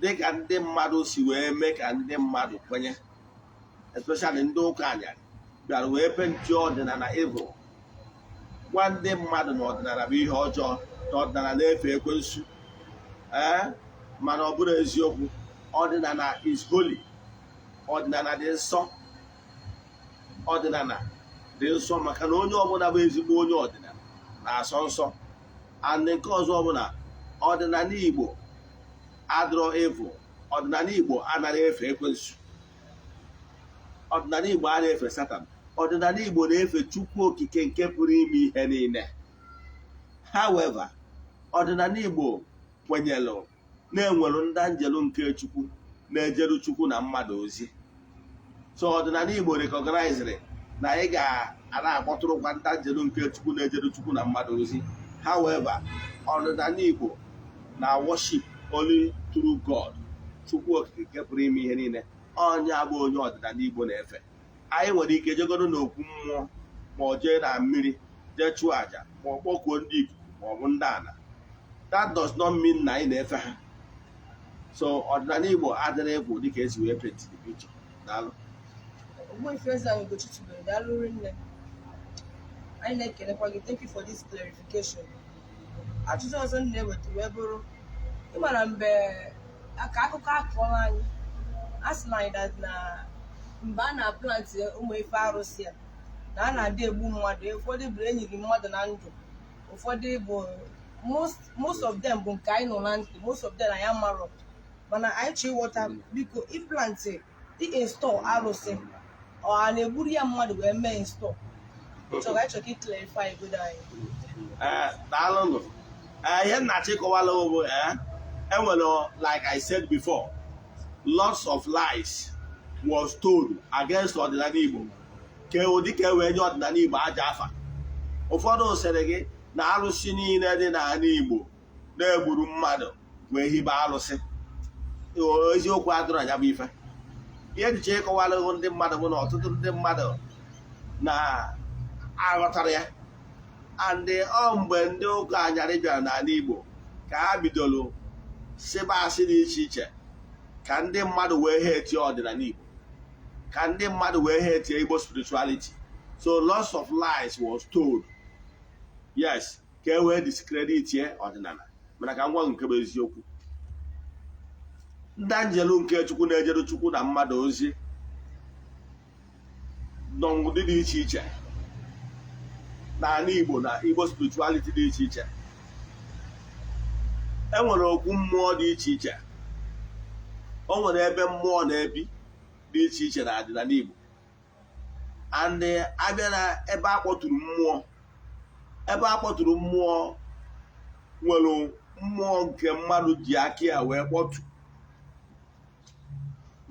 dịka ndị mmadụ si wee mee ka ndị mmadụ kwenye, especially ndị ụka anyarị bịara wee paint ọdịnala evil, gwa ndị mmadụ na ọdịnala bụ ihe ọjọọ, na ọdịnala na-efe ekwensu. Ee, mana ọ bụrụ eziokwu, ọdịnala is holy. Ọdịnala dị nsọ. Ọdịnala dị nsọ, maka na onye ọbụla bụ ezigbo onye ọdịnala na-asọ nsọ. And nke ọzọ ọbụla, ọdịnala Igbo adịrọ evil. Ọdịnala Igbo anaghị efe ekwensu. Ọdịnala Igbo a na-efe Satan. Ọdịnala Igbo na-efe Chukwu Okike nke pụrụ ime ihe niile. However, ọdịnala Igbo kwenyere na-enwere ndị anjelu nke Chukwu na-ejeru Chukwu na mmadụ ozi. So ọdịnala Igbo recognizere na anyị ga-ana akpọtụrụkwa ndị anjelu nke Chukwu na-ejeru Chukwu na mmadụ ozi. However, ọdịnala Igbo na worship only true God, Chukwu Okike nke pụrụ ime ihe niile. Onye abụ onye ọdịnala Igbo na-efe. Anyị nwere ike jegoro n'okwu mmụọ, ma ọ jee na mmiri jee chụọ àjà, ma ọ kpọkuo ndị ikuku, ma ọ bụ ndị ala. That does not mean na anyị na-efe ha. So ọdịnala Igbo adịrị egwu dịka esi wee paint the picture. Daalụ. Ogbuefi Eze-Ana Ugochi tubelu, daalụ rinne. Anyị na-ekelekwa gị. Thank you for this clarification. Ajụjụ ọzọ m na-eweta wee bụrụ, ị mara mgbe ka akụkọ akọọla anyị, a sị na anyị that na mgbe a na-plant ụmụ ife arụsị a, na a na-adị egbu mmadụ. Ụfọdụ bụ enyiri mmadụ na ndụ, ụfọdụ bụ most of them bụ nke anyị nọ na ntị, most of them anyị amarọ. Mana anyị chọrọ ịghọta, biko, ịplant, install arụsị, ọ a na-egburu ya mmadụ wee mee install? Chọrọ anyị chọrọ ka ị clarify godo anyị. Ee, daalụnụ. Ee, ihe nna chịkọwala bụ, ee, enwere, like I said before, lots of lies was told against ọdịnala Igbo ka ụdị ka e wee nye ọdịnala Igbo aja afa. Ụfọdụ sịrị gị na arụsị niile dị n'ala Igbo na-egburu mmadụ wee hibe arụsị. Eziokwu adịrọ ya bụ ife. Ihe echiche ịkọwara ndị mmadụ bụ na ọtụtụ ndị mmadụ na-aghọtara ya, and ọ mgbe ndị ụka anyarị bịara n'ala Igbo ka ha bidoro sịba asị dị iche iche ka ndị mmadụ wee ha etie ọdịnala Igbo, ka ndị mmadụ wee ha etie Igbo spirituality. So lots of lies was told, yes, ka e wee discredit ye ọdịnala. Mana ka m gwa nke bụ eziokwu, ndị anjelu nke Chukwu na-ejeru Chukwu na mmadụ ozi n'ụdị dị iche iche n'ala Igbo na Igbo spirituality dị iche iche, e nwere okwu mmụọ dị iche iche, o nwere ebe mmụọ na-ebi dị iche iche na ọdịnala Igbo. And abịa na ebe a kpọtụrụ mmụọ, ebe a kpọtụrụ mmụọ, nwere mmụọ nke mmadụ ji aka ya wee kpọtụ,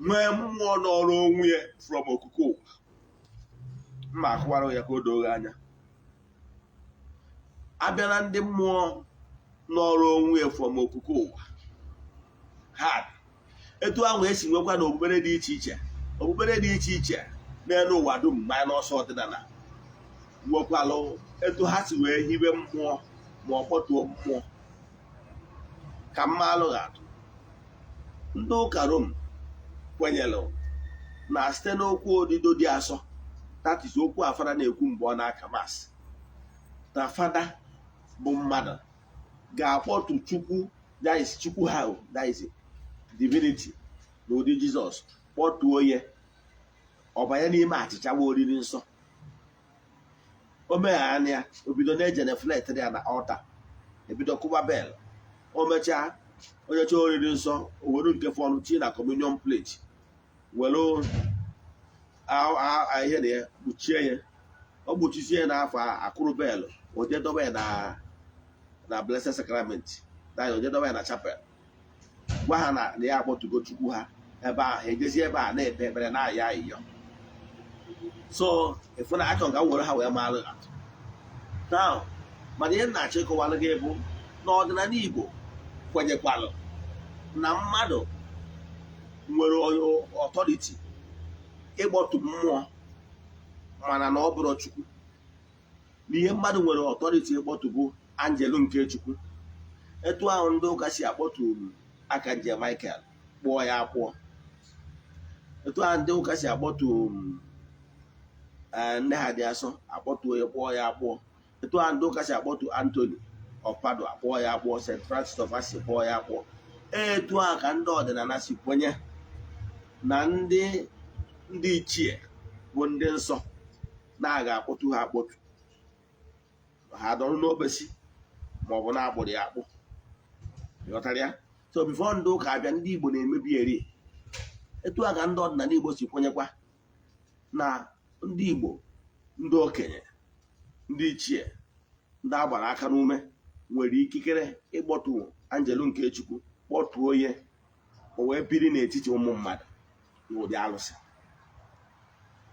nwee mmụọ nọrọ onwe ya from okuko ụwa. Mma akụwara ya ka o doo gị anya. Abịa na ndị mmụọ nọrọ onwe ya from okuko ụwa ha dị etu ahụ esi nwekwa na okpukpere dị iche iche, okpukpere dị iche iche n'elu ụwa dum, ma n'ọsọ ọdịnala nwekwalụ etu ha si wee hibe mmụọ ma ọ kpọtuo mmụọ. Ka mma alụghị atụ, ndị ụka Rom kwenyere na site n'okwu odido dị asọ, that is okwu a fada na-ekwu mgbe ọ na-aka Mass, na fada bụ mmadụ ga-akpọtu Chukwu, that is Chukwu ha, that is divinity n'ụdị Jizọs, kpọtuo ya, ọ banye n'ime achịcha bụ oriri nsọ. O meghe ya, o bido na-eje reflect ya na altar, ebido kụba bell. O mechaa, onye chọọ oriri nsọ, o were nke fọnụ tinye na communion plate, were ihe na ya kpuchie ya. Ọ kpuchisie ya n'afọ akụrụ bell, o jee dobe ya na Blessed Sacrament na o jee dobe ya na chapel, gwa ha na ya akpọtugo Chukwu ha ebe ahụ. Ha ejezi ebe a na-ekpe ekpere, na-ayọ ayịyọ. So ịfụ na achọ ka m were ha wee maalụ atụ now. Mana ihe m na-achọ ịkọwalụ gị bụ na ọdịnala Igbo kwenyekwalụ na mmadụ nwere authority ịkpọtụ mmụọ, mana na ọ bụrụ Chukwu. N'ihe mmadụ nwere authority ịkpọtụ bụ anjelu nke Chukwu. Etu ahụ ndị ụka si akpọtụ aka nje Michael, kpụọ ya akpụọ, etu ahụ ndị ụka si akpọtụ nne ha dị asọ, akpọtuo ya, kpụọ ya akpụọ, etu ahụ ndị ụka si akpọtụ Anthony of Padua, kpụọ ya akpụọ, St. Francis of Assisi, kpụọ ya akpụọ, etu ahụ ka ndị ọdịnala si kwenye na ndị ichie bụ ndị nsọ na-aga akpọtu ha akpọtu, ha dọrọ n'obesi ma ọ bụ na-akpụrụ ya akpụ. Ịghọtara ya? So before ndị ụka abịa, ndị Igbo na-emebi eri. Etu a ka ndị ọdịnala Igbo si kwenyekwa na ndị Igbo, ndị okenye, ndị ichie, ndị agbara aka n'ume nwere ikikere ịkpọtu anjelu nke Chukwu, kpọtuo ya, o wee biri n'etiti ụmụ mmadụ n'ụdị alụsị.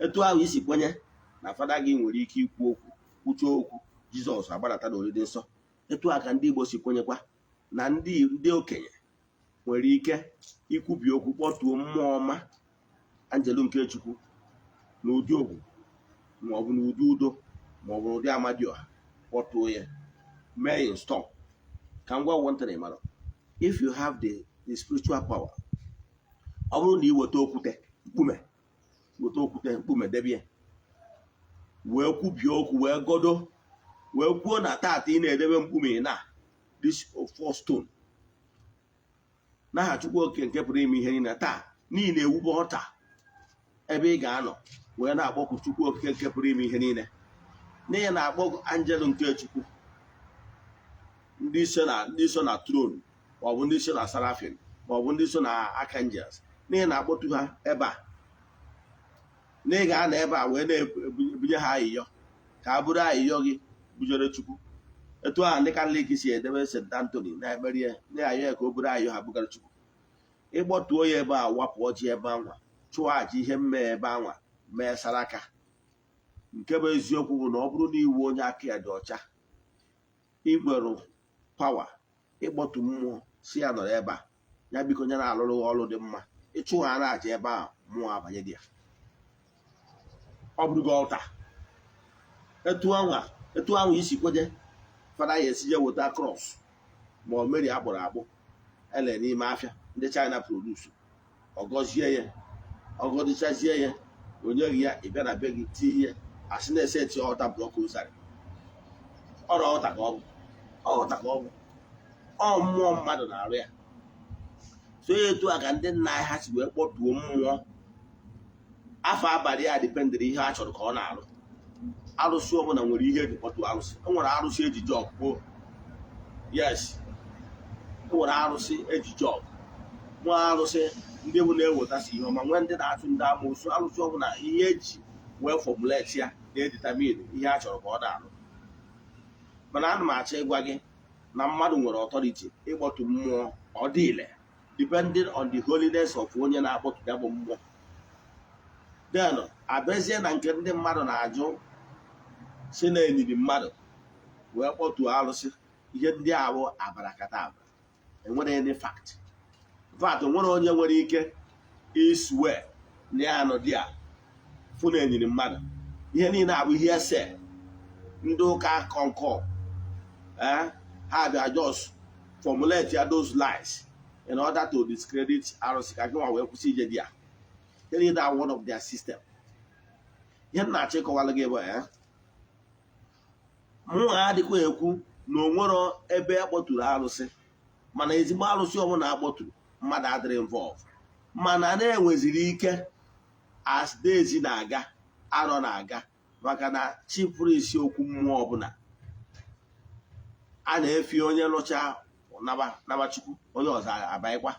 Etu ahụ isi kwenye na fada gị nwere ike ikwu okwu, kwuchie okwu, Jizọs agbadata n'oriri nsọ, etu a ka ndị Igbo si kwenyekwa na ndị okenye nwere ike ikwubi okwu, kpọtuo mmụọ ọma. Anjelu nke Chukwu n'ụdị ogwu, maọbụ n'ụdị udo, maọbụ n'ụdị amadioha, kpọtuo ya, mee install. Ka m gwa one thing, mara, if you have the spiritual power, ọ bụrụ na ị weta okwute mkpume, weta okwute mkpume debe ya, wee kwubie okwu, wee godo, wee kwuo na tata ị na-edebe mkpume na this four stone n'aha Chukwu Oke nke pụrụ ime ihe niile, taa niile ewube ọta ebe ị ga-anọ wee na-akpọku Chukwu Okike nke pụrụ ime ihe niile, n'ihi na-akpọ anjelu nke Chukwu, ndị so na throne, maọbụ ndị so na seraphim, maọbụ ndị so na archangels, n'ihi na-akpọtu ha ebe a, na ị ga-anọ ebe a wee na-ebunye ha ayịyọ, ka a bụrụ ayịyọ gị bujere Chukwu. Etu ahụ ndị Katọlik si edebe St. Anthony na-ekpere ya, na-ayọ ya ka o buru ayọ ha bugara Chukwu. Ịkpọtuo ya ebe a, wapụ ọjị ebe anwa, chụọ àjà ihe mmee ebe anwa, mee saraka. Nke bụ eziokwu bụ na ọ bụrụ na iwu onye aka ya dị ọcha, igwerụ power ịkpọtu mmụọ si ya nọrọ ebe a, ya biko nye na-alụrụ ọrụ dị mma, ịchụ ha na àjà ebe ahụ, mmụọ abanye dị ya, ọ bụrụgo ọta. Etu anwa isi kwenye, fada ya esije weta cross ma ọ Mary akpụrụ akpụ ele n'ime afịa ndị China produce, ọgọzie ya, ọgọdịchazie ya, onye gị ya, ị bịa na be gị tinye ya, asị na-ese eti ọta block rosary. Ọrụ ọta ka ọ bụ, ọta ka ọ bụ, ọ mmụọ mmadụ na-arụ ya. So ya etu a ka ndị nna anyị ha si wee kpọtuo mmụọ afọ abalị a, dependịrị ihe a chọrọ ka ọ na-arụ. Arụsị ọbụla nwere ihe eji kpọtuo arụsị. E nwere arụsị eji jug kpuo. Yes, e nwere arụsị eji jug nwee, arụsị ndị bụ na-ewetasị ihe ọma, nwee ndị na-achụ ndị amoosu. Arụsị ọbụla, ihe eji wee formulate ya na-edetermine ihe a chọrọ ka ọ na-arụ. Mana ana m achọ ịgwa gị na mmadụ nwere authority ịkpọtu mmụọ ọ dị ile, depending on the holiness of onye na-akpọtu ya bụ mmụọ. Then abịazie na nke ndị mmadụ na-ajụ si na eniri mmadụ wee kpọtuo arụsị, ihe ndị a bụ abarakata abara, enwere any fact. In fact, onwere onye nwere ike iswe na ya nọ di a fụ na enyiri mmadụ. Ihe niile abụ ihe ese ndị ụka kọnkọ ha bịa just formulate ya those lies in order to discredit arụsị, ka gị nwa wee kwụsị ije di ya. Ihe niile are one of their system. Ihe m na-achọ ịkọwara gị bụ mụ adịkwa ekwu na onwero ebe a kpọturu arụsị, mana ezigbo arụsị ọbụla akpọturu, mmadụ adịrị involve. Mana na-enweziri ike, as days na-aga, arọ na-aga, maka na chi pụrụ isi okwu mmụọ ọbụla a na-efi, onye lụcha naba Chukwu, onye ọzọ abanyekwa.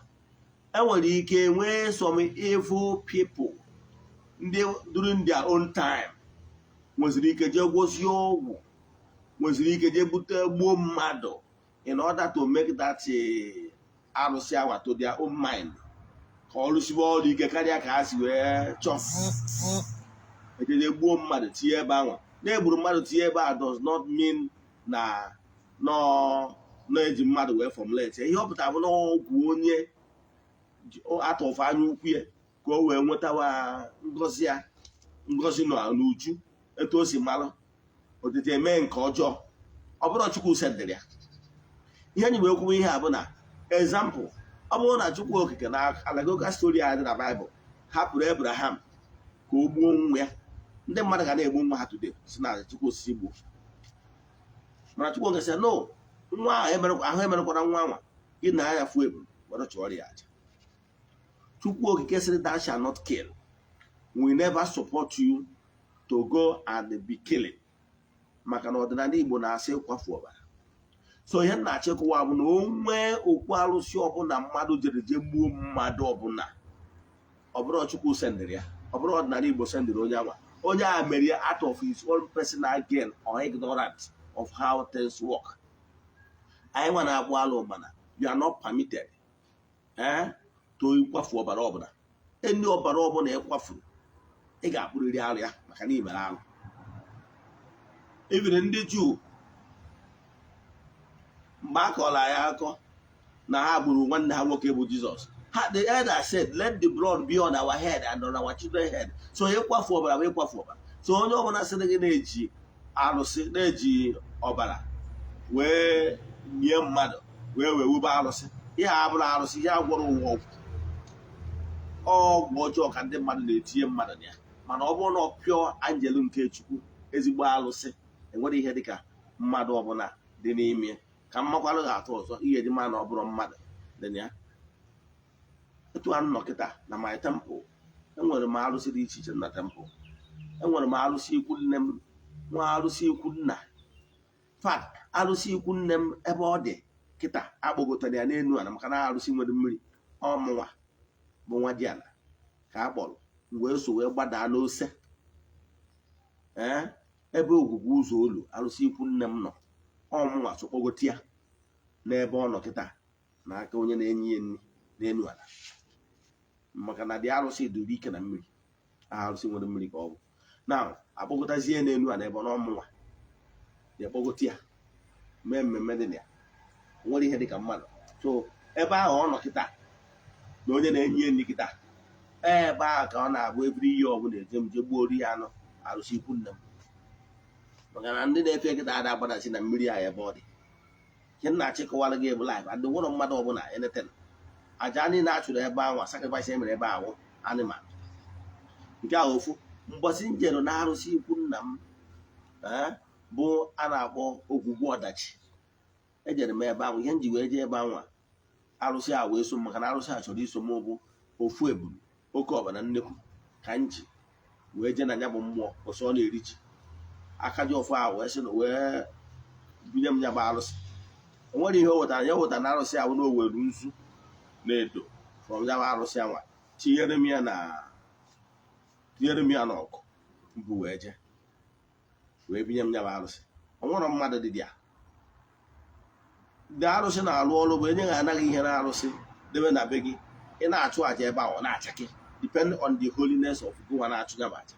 Enwere ike nwee some evil people ndị during their own time nweziri ike jee gwozie ọgwụ, nweziri ike jee bute gbuo mmadụ in order to make that arụsị awa to their own mind, ka ọ rụsibe ọrụ ike karịa ka ha si wee chọọ. Ejeje gbuo mmadụ tinye ebe anwa, na-egburu mmadụ tinye ebe a does not mean na na-eji mmadụ wee formulate ihe ọ pụtara, bụ na ọgwụ onye atọfụ anya ukwu ya ka o wee nwetawa ngọzi ya, ngọzi nọ n'uju etu o si malụ otete eme nke ọjọọ. Ọ bụrụ Chukwu sendịrị ya ihe anyị wee kwuo, ihe a bụ na example. Ọ bụrụ na Chukwu Okike na allegorical story a dị na Baịbụl hapụrụ Abraham ka o gbuo nwa ya, ndị mmadụ ga na-egbu nwa ha today, si na Chukwu osisi gbuo. Mana Chukwu Okike sị no, nwa ahụ ahụ emerekwara nwa anwa gị na anya fuo ebu were chụọrọ ya aja. Chukwu Okike sịrị, "Thou shall not kill," will never support you to go and be killing, maka na ọdịnala Igbo na-asị ịkwafu ọbara. So ihe m na-achọ ịkọwa bụ na o nwee okwu arụsị ọbụla mmadụ jere jee gbuo mmadụ ọbụla, ọ bụrụ Chukwu sendịrị ya, ọ bụrụ ọdịnala Igbo sendịrị onye anwa, onye a mere ya out of his own personal gain or ignorant of how things work. Anyị nwa na-akpụ alụ, mana you are not permitted to ịkwafu ọbara ọbụla. Eni ọbara ọbụla ịkwafuru, ị ga-akpụrịrị arụ ya, maka na imere alụ. Even ndị Juu, mgbe a kọrọ ya akọ na ha gburu nwanne ha nwoke bụ Jizọs, ha Ha, the elder said, "Let the blood be on our head and on our children's head." So ịkwafu ọbara bụ ịkwafu ọbara. So onye ọbụla sịrị gị na-eji arụsị, na-eji ọbara wee nye mmadụ wee wube arụsị, ihe a bụrụ arụsị, ihe agwọrọ ụwa ọgwụ, ọgwụ ọjọọ ka ndị mmadụ na-etinye mmadụ na ya. Mana ọ bụrụ na ọ pịọ anjelu nke Chukwu, ezigbo alụsị, enwere ihe dịka mmadụ ọbụla dị n'ime ya. Ka mmakwarụ ga-atụ ọzọ ihe dị mma na ọ bụrụ mmadụ dị na ya. Etu a nọ kịta na my temple, enwere m arụsị dị iche iche na temple. Enwere m arụsị ikwu nne m, nwa arụsị ikwu nna. Fact, arụsị ikwu nne m ebe ọ dị kịta, akpọgotara ya n'elu ala, maka na arụsị nwere mmiri. Ọmụnwa bụ nwa dị ala ka a kpọrọ m wee so wee gbadaa n'ose, ee, ebe ogwugwu ụzọ olu arụsị ikwu nne m nọ. Ọmụnwa so kpọgote ya n'ebe ọ nọ kịta n'aka onye na-enye ya nri n'elu ala, maka na dị arụsị duru ike na mmiri. Arụsị nwere mmiri ka ọ bụ na akpọgotazie n'elu ala ebe ọ n'ọmụnwa ya kpọgote ya, mee mmemme dị na ya. Nwere ihe dịka mmadụ. So ebe ahụ ọ nọ kịta na onye na-enye ya nri kịta, ebe ahụ ka ọ na-abụ ebiri ihe ọbụla eje m je gbuo ori ya anụ arụsị ikwu nne m, maka na ndị na-efe kịta ada agbadachi na mmiri ahụ ebe ọ dị. Ihe m na-achịkọwara gị bụ life and nwere mmadụ ọbụla anything. Aja niile a chụrụ ebe ahụ, sacrifice e mere ebe ahụ, animal nke ahụ. Ofu mbọsị njeru na arụsị ikwu nna m, bụ a na-akpọ Ogwugwu Ọdachi, ejere m ebe ahụ. Ihe m ji wee jee ebe ahụ, arụsị a wee so m, maka na arụsị a chọrọ iso m, bụ ofu ebulu oke ọbara nnekwu ka m ji wee jee na ya bụ mmụọ. Ọsọ ọ na-eri ji aka ji ọfọ ahụ, wee sị na wee bunye m ya bụ arụsị. O nwere ihe o wetara ya wetara na arụsị ahụ, na o were nzu na edo from ya bụ arụsị anwa tinyere m ya n'ọkụ mbụ, wee jee wee binye m ya bụ arụsị. O nwere mmadụ dị ya dị. Arụsị na-arụ ọrụ bụ enye ha anaghị ihe na arụsị debe na be gị, ị na-achụ àjà ebe ahụ, ọ na-achake, depend on the holiness of gụnwa na-achụ ya bụ àjà.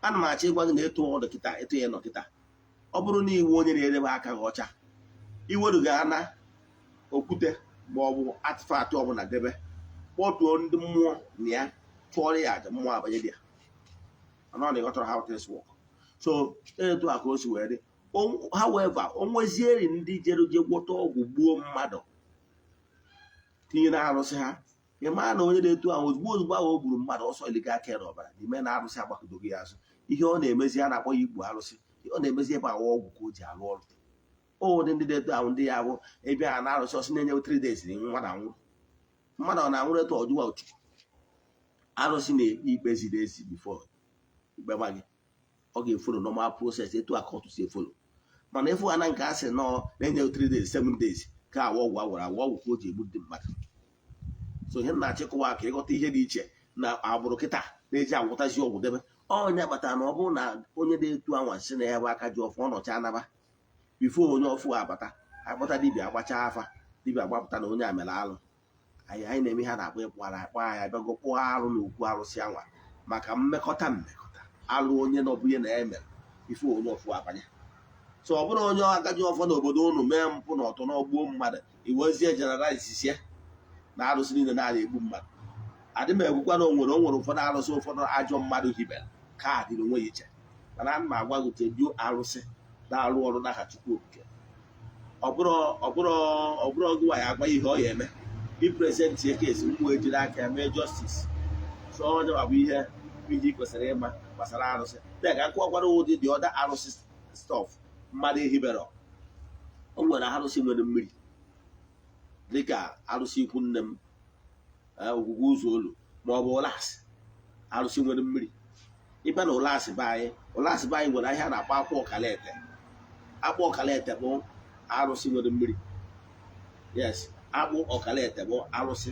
Ana m achọ ịgwa gị na etu ọdụ kịta, etu ya nọ kịta, ọ bụrụ na iwu onye na-edebe aka gị ọcha, iweruga ana okwute ma ọ bụ artifact ọbụla debe, kpọtuo ndị mmụọ na ya, chụọrọ ya àjà, mmụọ abanye dị ya. Mana ọ na-ịghọtara how things work. So etu a ka o si wee dị. However, o nwezieri ndị jere je gwọta ọgwụ, gbuo mmadụ, tinye na arụsị ha. Ị maa na onye na-etu ahụ, ozugbo ozugbo ahụ o gburu mmadụ, ọsọ iliga aka ya n'ọbara n'ime na arụsị agbakọdoghị ya azụ. Ihe ọ na-emezi, a na-akpọ ya igbu arụsị. Ihe ọ na-emezi ebe awa ọgwụ ka o ji arụ ọrụ. Ụdị ndị na-eto ahụ, ndị ya bụ ịbịa ha na arụsị, ọsị na-enye 3 days na mmadụ anwụrụ. Mmadụ ọ na-anwụrụ etu ọjụwa Chukwu. Arụsị na-ekpe ikpe ziri ezi. Before ikpe gba gị, ọ ga-efollow normal process etu a court si efollow. Mana ịfụ ha na nke a sị nọọ na-enye 3 days, 7 days, ka awa ọgwụ agwara agwa, ọgwụ ka o ji egbu ndị mmadụ. So ihe m na-achịkọwa ka ịghọta ihe dị iche na agbụrụ kịta na-eji agwụtazi ọgwụ debe ọnya kpatara na ọ bụrụ na onye dị etu anwa si na ya bụ aka ji ọfọ, ọnọcha anaba before onye ọfụ abata, akpọta dibịa, agbacha afa, dibịa agbapụta na onye a mere alụ. Anyị na-eme ihe a na-akpọ ịkpụ ara, akpọ anyị abịago kpụọ arụ na okwu arụsị anwa, maka mmekọta mmekọta alụ onye na ọbụnye na ya mere before onye ọfụ abanye. So ọ bụrụ onye agaji ọfọ n'obodo unu mee mpụ na ọtọ na ọgbuo mmadụ, iwezie generalize na arụsị niile na-ada egbu mmadụ. Adị m ekwukwa na o nwere ụfọdụ arụsị, ụfọdụ ajọ mmadụ hibere ka a dịrị onwe ya iche. Mana ana m agwa gị tejuo arụsị na-arụ ọrụ n'aha Chukwu Okike. Ọ bụrụ gị nwa ya agwa ya ihe ọ ya eme, ipresent ya case, mmụọ ejiri aka ya mee justice. So onye ma bụ ihe ị kwesịrị ịma gbasara arụsị dị ka akụwakwara ụdị dị ọda arụsị stuff mmadụ ehibere. O nwere arụsị nwere mmiri, dịka arụsị ikwu nne m, Ogwugwu Ụzọ Olu, ma ọ bụ ụlasị arụsị nwere mmiri. Ịbịa na ụlasị be anyị, ụlasị be anyị nwere ahịa na-akpọ akpụ ọkalete. Akpụ ọkalete bụ arụsị nwere mmiri. Yes, akpụ ọkalete bụ arụsị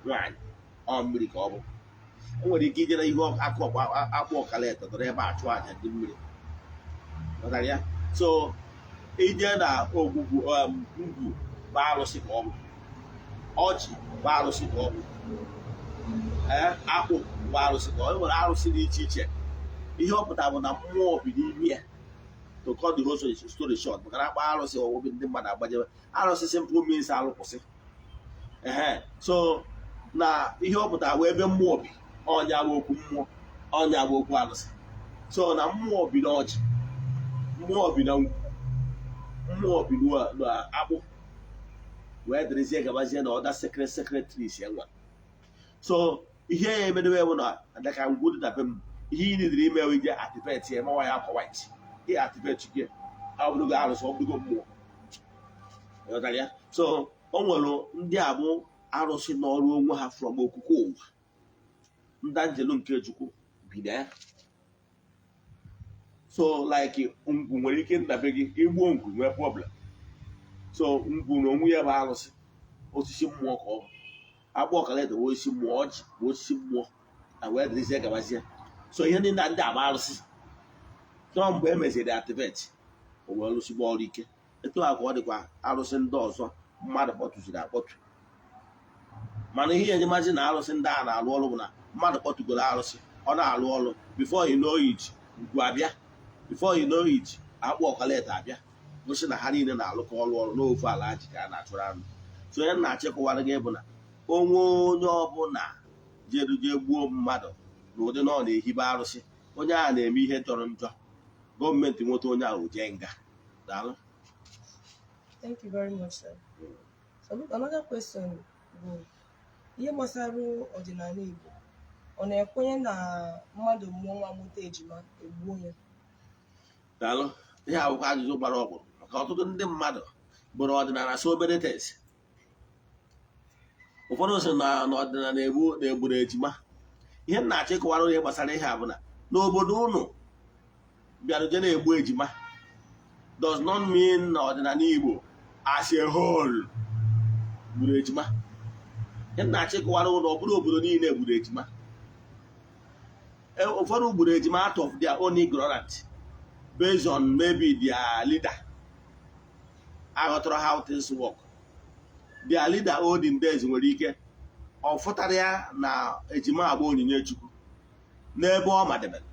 nwaanyị, ọ mmiri ka ọ bụ. O nwere ike ije na ihe akụ akpụ ọkalete dọrọ ebe a chụọ aja ndị mmiri. Ghọtara ya? So ije na ogwugwu, ugwu bụ arụsị ka ọ bụ, ọjị bụ arụsị ka ọ bụ, ee, akpụ bụ arụsị ka ọ bụ. Nwere arụsị dị iche iche. Ihe ọ pụtara bụ na mmụọ bi n'ime ya. To cut the whole story short, maka na akpa arụsị ọwụbi ndị mmadụ agbajebe arụsị, simple means alụkwụsị. Ehe, so Na ihe ọ pụtara wee ebe mmụọ bi, ọnya bụ okwu mmụọ, ọnya bụ okwu alụsị. So na mmụọ bi n'ọjị, mmụọ bi na ngwu, mmụọ bi n'akpụ, wee dịrịzie gabazie na other sacred trees ya nwere. So ihe ya emedobe bụ na dịka ngwu dị na be m, ihe ị nidiri ime bụ ije activate ya, mawa ya akwa white, ị activate gị, ọ bụrụgo arụsị, ọ bụrụgo mmụọ. Ịghọtara ya? So o nwere ndị a bụ arụsị n'ọrụ onwe ha from okuku ụwa, ndị anjelu nke Chukwu bi na ya. So like ngwu nwere ike nna be gị, igbuo ngwu, nwee problem. So ngwu na onwe ya bụ arụsị, osisi mmụọ ka ọ bụ. Akpụ ọkalete bụ osisi mmụọ, ọjị bụ osisi mmụọ, na wee dịrịzie gabazie. So ihe ndị na ndị a bụ arụsị tọọ mgbe e meziri activate, o wee lụsigba ọrụ ike. Etu a ka ọ dịkwa arụsị ndị ọzọ mmadụ kpọtụziri akpọtụ. Mana ihe enyemazi na arụsị ndị a na-alụ ọrụ bụ na mmadụ kpọtụgoro arụsị, ọ na-alụ ọrụ. Before you know it, ngwu abịa. Before you know it, akpụ ọkalete abịa, gosi na ha niile na-alụkọ ọrụ ọrụ n'ofu ala ji ka a na-achụrụ anụ. So onye na-achịkọwara gị bụ na onwe onye ọbụla jeru jee gbuo mmadụ na ụdị na ọ na-ehibe arụsị, onye ahụ na-eme ihe jọrọ njọ. Gọọmenti nweta onye ahụ, jee nga. Daalụ. Thank you very much, sir. So look, another question bụ ihe gbasara ọdịnala Igbo. Ọ na-ekwenye na mmadụ mụọ nwa, mụta ejima, egbuo ya? Daalụ. Ihe akwụkwọ ajụjụ gbara ọkpụrụ, maka ọtụtụ ndị mmadụ bụrụ ọdịnala so obere things. Ụfọdụ sị na n'ọdịnala na-egbu na-egburu ejima. Ihe m na-achọ ịkọwara ihe gbasara ihe a bụ na n'obodo unu bịara je na-egbu ejima does not mean na ọdịnala Igbo as a whole gburu ejima. Ihe m na-achọ ịkọwara ụlọ, ọ bụrụ obodo niile gburu ejima. Ụfọdụ gburu ejima out of their own ignorance, based on maybe their leader aghọtara how things work. Their leader olden days nwere ike ọ fụtara ya na ejima agba onyinye Chukwu n'ebe ọ madebere,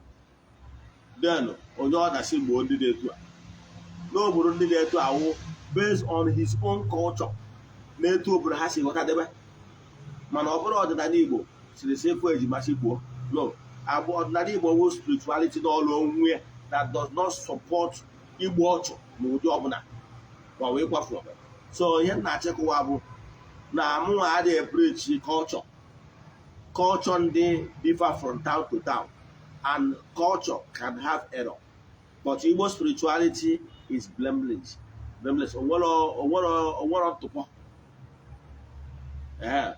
then onye ọ dasị gbuo ndị dị etu a n'obodo, ndị dị etu awụ based on his own culture na-etu obodo ha si ghọtadebe. Mana ọ bụrụ ọdịnala Igbo siri sị fụ ejima si gbuo, no. Agbụ ọdịnala Igbo wụ spirituality n'ọrụ onwe ya that does not support igbu ọchụ n'ụdị ọbụla ma ọ wee kwafu ọbara. So ihe m na-achịkọwa bụ na mụnwa adịghị preach culture. Culture ndị differ from town to town, and culture can have error, but Igbo spirituality is blameless, blameless. Onwero ntụpọ. Ee,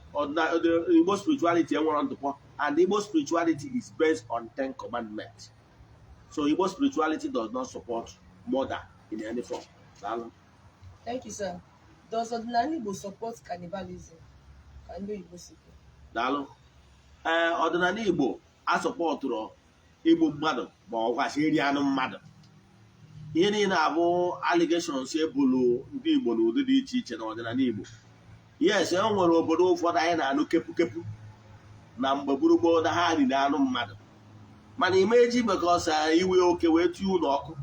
Igbo spirituality enwero ntụpọ, and Igbo spirituality is based on Ten Commandments. So Igbo spirituality does not support murder in any form. Daalụ. Thank you, sir. Does ọdịnala Igbo support cannibalism? Ka ndị oyibo si kwu. Daalụ. Ee, ọdịnala Igbo asupportụrụ igbu mmadụ ma ọ kwasị iri anụ mmadụ. Ihe niile abụ allegations ebulu ndị Igbo n'ụdị dị iche iche n'ọdịnala Igbo. Yes, e nwere obodo ụfọdụ anyị na-anụ kepu kepu na mgbe gburugburu na ha riri anụ mmadụ, mana imeji because iwe oke wee tinye ụlọ ọkụ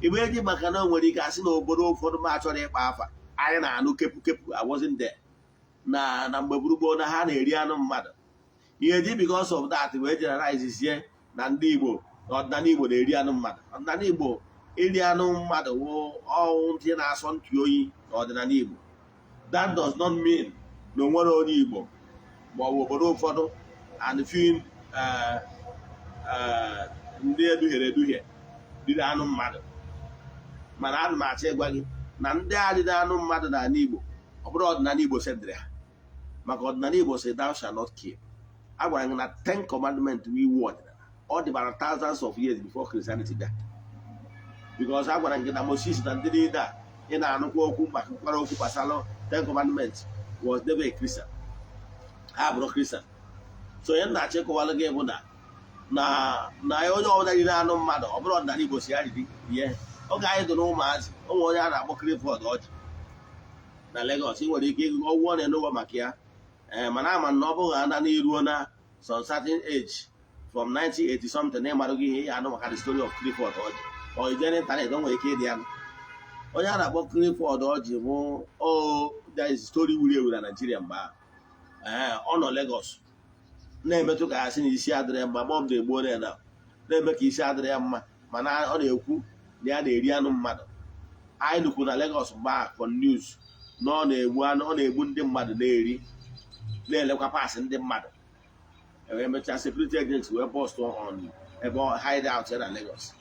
imeji, maka na o nwere ike asị na obodo ụfọdụ ma achọrọ ịkpa afa anyị na-anụ kepu kepu, I wasn't there, na mgbe gburugburu na ha na-eri anụ mmadụ, ihe ji because of that wee generalize sie na ndị Igbo na ọdịnala Igbo na-eri anụ mmadụ. Ọdịnala Igbo, iri anụ mmadụ wụ ọnwụ ndị na-asọ ntị oyi n'ọdịnala Igbo. That does not mean na o nwere onye Igbo ma ọ bụ obodo ụfọdụ and few ndị eduhiere eduhie riri anụ mmadụ. Mana ana m achọ ịgwa gị na ndị a riri anụ mmadụ n'ala Igbo, ọ bụrụ ọdịnala Igbo sendịrị ha, maka ọdịnala Igbo sị, "Thou shall not kill." A gwara gị na Ten Commandment bụ iwu ọdịnala, ọ dịbara thousands of years before Christianity bịa, because a gwara gị na Moses na ndị niile a ị na-anụkwa okwu maka mkpara okwu gbasara Ten Commandments was never a Christian. Ha bụrụ Christian. So onye na-achọ ịkọwara gị bụ na onye ọbụla riri anụ mmadụ, ọ bụrụ ọdịnala Igbo si ya riri ihe. Oge anyị dị n'ụmụazị, onwe onye a na-akpọ Clifford Ọjị na Lagos, ị nwere ike ịgụ ọgwụgwọ na-enụwa maka ya. Ee, mana ama na ọ bụghị ana n'iruo na some certain age from 1980 something, ịmarụ gị ihe ya anụ maka the story of Clifford Ọjị, ọ ije n'internet, o nwere ike ịdị ya. Onye a na-akpọ Clifford Ọjị bụ o, there is story wuru ewu na Nigeria mgbe ahụ. Ee, ọ nọ Lagos na-emetụ ka ya sị na isi adịrị ya mma, ma ọ na-egbu ya na na-eme ka isi adịrị ya mma, mana ọ na-ekwu na ya na-eri anụ mmadụ. Anyị nụkwu na Lagos mgbe a for news na ọ na-egbu anụ, ọ na-egbu ndị mmadụ, na-eri, na-elekwa parts ndị mmadụ. Wee mechaa, security agents wee bust on ebe hide out ya na Lagos.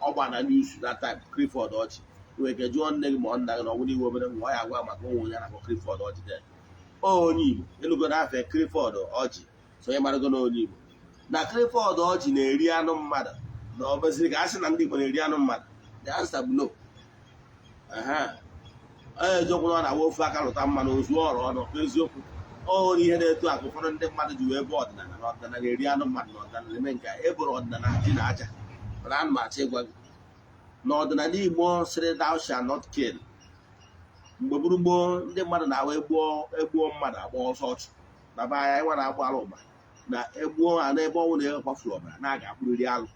Ọ gba na news that time. Clifford Orji nwere ike jụọ nne gị ma ọ nna gị na ọ bụrụ iwe obere nwa, ọ ya agwa maka onwe onye na-akpọ Clifford Orji. Dị onye Igbo elugo n'afọ Clifford Orji, so onye marago na onye Igbo na Clifford Orji na-eri anụ mmadụ, na ọ meziri ka a sị na ndị Igbo na-eri anụ mmadụ. The answer bụ no. Eziokwu na ọ na-awa ofe aka lụta mmanụ ozu ọrụ ọnụ. Eziokwu ọ ihe na-eto akụ ụfọdụ ndị mmadụ ji wee bụ ọdịnala na ọdịnala na-eri anụ mmadụ, na ọdịnala na-eme nke a. E boro ọdịnala ji na aja, mana ana m achọ ịgwa gị na ọdịnala Igbo sịrị, "Thou shall not kill." Mgbe gburugburu ndị mmadụ na-awa egbuo egbuo mmadụ, agba ọsọ ọchụ na be anyị nwa na-agba alụ ụgba na egbuo ha n'ebe ọnwụ na-ekwafuru ọbara na-aga akpụrịrị alụ.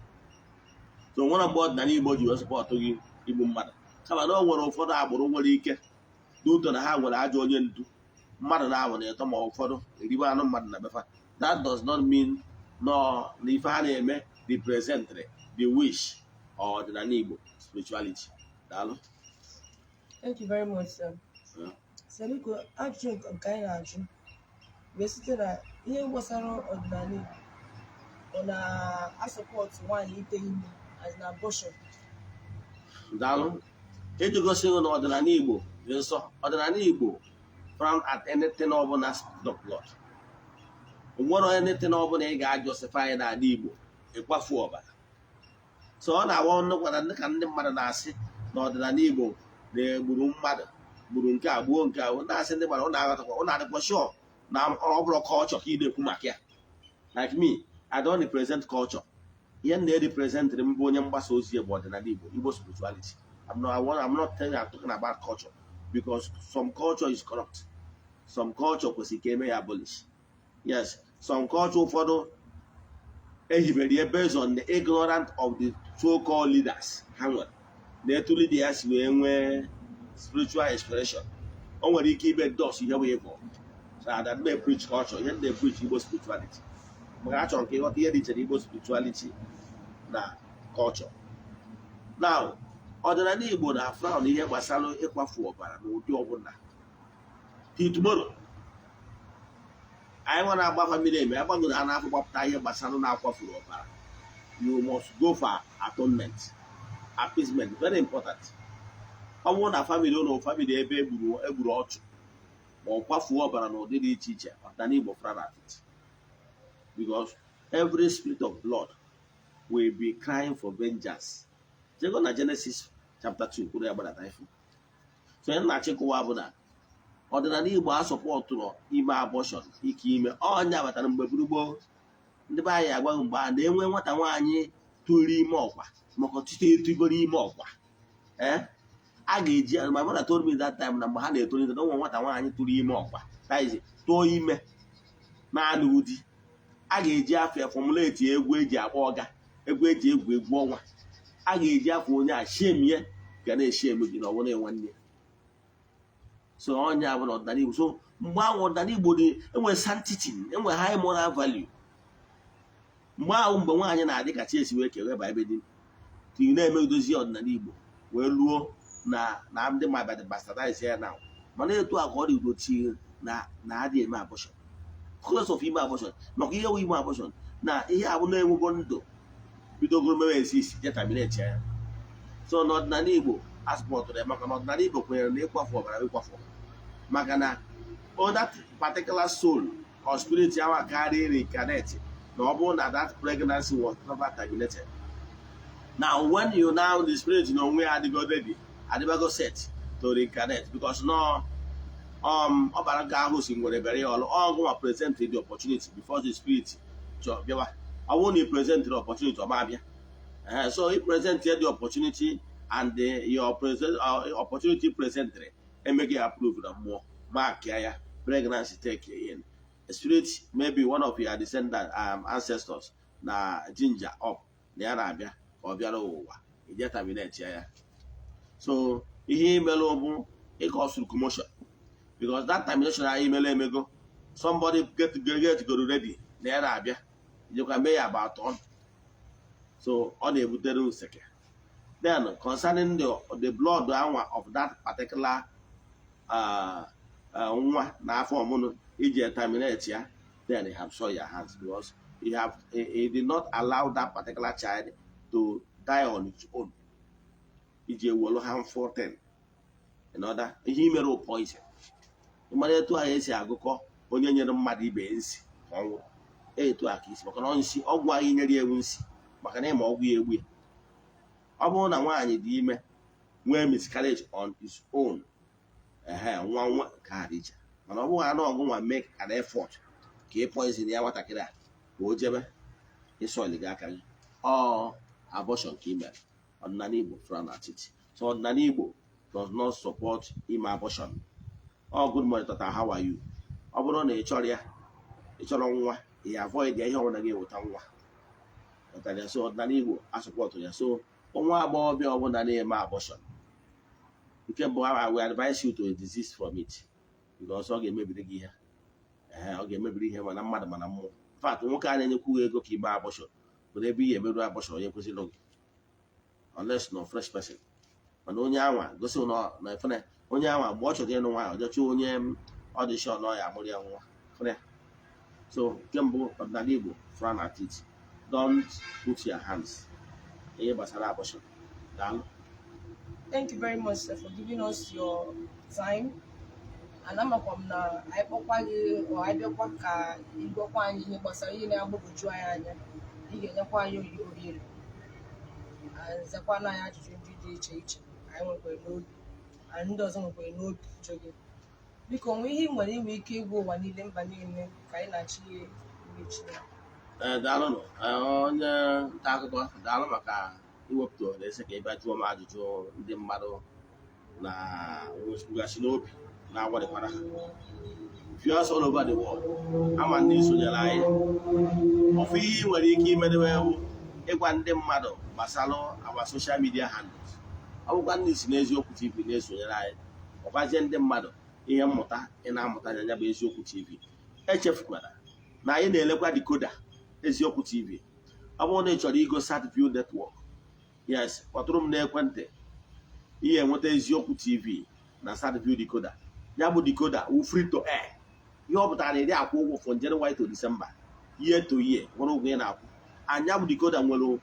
So nwere mgbe ọdịnala Igbo ji wee support gị igbu mmadụ, kama na o nwere ụfọdụ agbụrụ nwere ike n'ụtọ na ha nwere ajọ onye ndu, mmadụ na-abụ na ịtọ ma ụfọdụ eribe anụ mmadụ na befa. That does not mean no na ife ha na-eme represent the wish ọdịnala Igbo spirituality. Daalụ. Thank you very much, sir. Yeah. Sir, biko, ajụjụ nke anyị na-ajụ wee site na ihe gbasara ọdịnala Igbo, ọ na-asupport nwaanyị ite ime as na abortion? Daalụ. Iji gosi na ọdịnala Igbo dị nsọ, ọdịnala Igbo frown at anything ọbụla the blood. Onwere anything ọbụla ị ga-ajustify n'ala Igbo ịkwafu ọbara. So ọ na-awa nnukwu na ndị ka ndị mmadụ na-asị na ọdịnala Igbo na-egburu mmadụ, gburu nke a, gbuo nke a, na-asị ndị mmadụ, ọ na-aghọtakwa, ọ na-adịkwa sure na ọ bụrụ culture ka ị na-ekwu maka ya. Like me, I don't represent culture. Ihe m na-represent m bụ onye mgbasa ozi bụ ọdịnala Igbo, Igbo spirituality. I'm not telling, I'm talking about culture because some culture is corrupt. Some culture kwesịrị ka eme ya abolish. Yes, some culture ụfọdụ ehibere ya based on the ignorant of the so-called leaders ha nwere na etu leader ya si wee nwee spiritual inspiration. O nwere ike ime dos ihe bụ evil. So I don't preach culture. Ihe m na-preach, Igbo spirituality, maka achọrọ ka ịghọta ihe dị iche na Igbo spirituality na culture. Now, ọdịnala Igbo na frown ihe gbasara ịkwafu ọbara n'ụdị ọbụla. Till tomorrow, anyị nwa na-agba family eme agbagoro ha n'afọ gbapụta ihe gbasara na-akwafuru ọbara, you must go for atonement, appeasement, very important. Ọ bụrụ na family ụlọ, family ebe egburu ọchụ ma ọ kwafuo ọbara n'ụdị dị iche iche, ọdịnala Igbo frown at it because every spirit of blood will be crying for vengeance. Jego na Genesis chapter 2 kwuru ya gbadata ifu. So ihe na-achịkọwa bụ na ọdịnala Igbo asupportụrụ ime abortion, ike ime ọnya batara. Mgbe gburugburu ndị be anyị agwaghị mgbe a na-enwe nwata nwaanyị tụrụ ime ọkwa maka ọtụtụ etugoro ime ọkwa, ee, a ga-eji. My mother told me that time na mgbe ha na-etolite na ụmụ nwata nwaanyị tụrụ ime ọkwa, that is, tụọ ime na-alụghị di, a ga-eji afọ ya formulate egwu eji akpọ ọga, egwu eji egwu egwu ọnwa. A ga-eji afọ onye a shame ya, ga na-eshame gị na ọ bụrụ nwanne ya. So onye a bụ na ọdịnala Igbo. So mgbe ahụ ọdịnala Igbo dị, enwere sanctity, enwere high moral value. Mgbe ahụ, mgbe nwaanyị na-adị ka chi esi wee kewe ba ebe dị ka na-emedozi ọdịnala Igbo wee luo na ndị mmadụ bastardize ya na mana etu a ka ọ dị udochi na adị eme abortion, cause of ime abortion, maka ihe wụ ime abortion na ihe abụ na-enwego ndụ bidogoro mewe esi isi je terminate ya. So n'ọdịnala Igbo asupportụrụ ya, maka na ọdịnala Igbo kwenyere na ịkwafu ọbara bụ ịkwafu ọbara, maka na that particular soul or spirit ahụ karịa reincarnate na ọ bụrụ na that pregnancy was never terminated. Now, when you now the spirit na onwe ya adịgo ready, adịbago set to reincarnate, because no ọbara nke ahụ si nwere bere ya ọlụ ọgụ ma present the opportunity before the spirit chọ bịawa. Ọ bụrụ na ị present the opportunity, ọ ma abịa. So ị present the opportunity and your present opportunity present emeghị approve na mmụọ mark ya pregnancy take in spirit, maybe one of your descendant, ancestors na ginger up na ya na-abịa ka ọ bịara ụwa, ije terminate ya. So ihe imelụ bụ ịcauserụ commotion because that termination anyị imelu emego. Somebody get goro ready na ya na-abịa, ijekwa mee ya about on. So ọ na-ebutere nseke. Then concerning the blood anwa of that particular nwa na afọ ọmụnụ iji terminate ya, then you have soiled your hands because he did not allow that particular child to die on its own. Iji ewelu harmful thing in order ihe imere poison. Ịmara etu ahụ esi agụkọ onye nyere mmadụ ibe ya nsi ka ọ nwụrụ, etu a ka isi, maka na ọ nsi ọgwụ anyị nyere ya ewu nsi, maka na ịma ọgwụ ya egbu ya. Ọ bụrụ na nwaanyị dị ime nwee miscarriage on its own, ehe, nwa nwa ka dị iche, mana ọ bụghị anụ ọgụ nwa make an effort ka ị poison ya nwatakịrị a ka o jebe ịsọli gị aka gị, ọ abortion ka ị mere. Ọdịnala Igbo frown at it. So ọdịnala Igbo does not support ime abortion. Ọ good morning, tata, how are you? Ọ bụrụ na ị chọrọ ya, ị chọrọ nwa, ị avoid ya, ihe ọbụla ga-eweta nwa. Ghọtara ya? So ọdịnala Igbo asupportụ ya. So nwa agbọghọbịa ọbụla na-eme abortion, nke mbụ, I will advise you to desist from it because ọ ga-emebiri gị ihe. Ee, ọ ga-emebiri ihe mana mmadụ mana mmụọ. In fact, nwoke a na-enyekwu gị ego ka ime abortion bụ ebe ihe emerụ abortion, onye kwesịrị gị, unless no fresh person. Mana onye anwa gosi na efere onye anwa, mgbe ọ chọrọ ịnụ nwaanyị, ọ jọchọ onye ọ dị sure na ọ ya amụrụ ya nwa fere. So nke mbụ, ọdịnala Igbo frown at it. Don't put your hands ihe gbasara abortion. Daalụ. Thank you very much, sir, for giving us your time. And amakwa m na anyị kpọkwa gị ọ anyị bịakwa ka ị gwakwa anyị ihe gbasara ihe na-agbagwoju anyị anya, ị ga-enyekwa anyị ohere and zakwana anyị ajụjụ ndị dị iche iche anyị nwekwara n'obi and ndị ọzọ nwekwara n'obi jụ gị. Biko, nwee ihe ị nwere inwe ike ịgwa ụwa niile, mba niile, ka anyị na-achị ihe mmechi ya. Ee, daalụnụ. Ee, onye nta akụkọ, daalụ maka iwepụta ohere ese ka ị bịa jụọ m ajụjụ ndị mmadụ na nwesịgasị n'obi na-agwadịkwara ha. Viewers all over the world, ama ndị sonyere anyị ọfụ. Ihe ị nwere ike imedewe ewu ịgwa ndị mmadụ gbasara our social media handles. Ọ bụkwa ndị si n'Eziokwu TV na-esonyere anyị, ọgwazie ndị mmadụ ihe mmụta ị na-amụta na ya bụ Eziokwu TV. Echefukwara na anyị na-elekwa decoder Eziokwu TV. Ọ bụrụ na ị chọrọ igo Satview Network, yes, kpọtụrụ m n'ekwentị, ihe enweta Eziokwu TV na Satview decoder. Ya bụ decoder wu free to air. Ihe ọ pụtara na ị akwụ ụgwọ from January to December, year to year, nwere ụgwọ ị na-akwụ. Anya bụ decoder nwere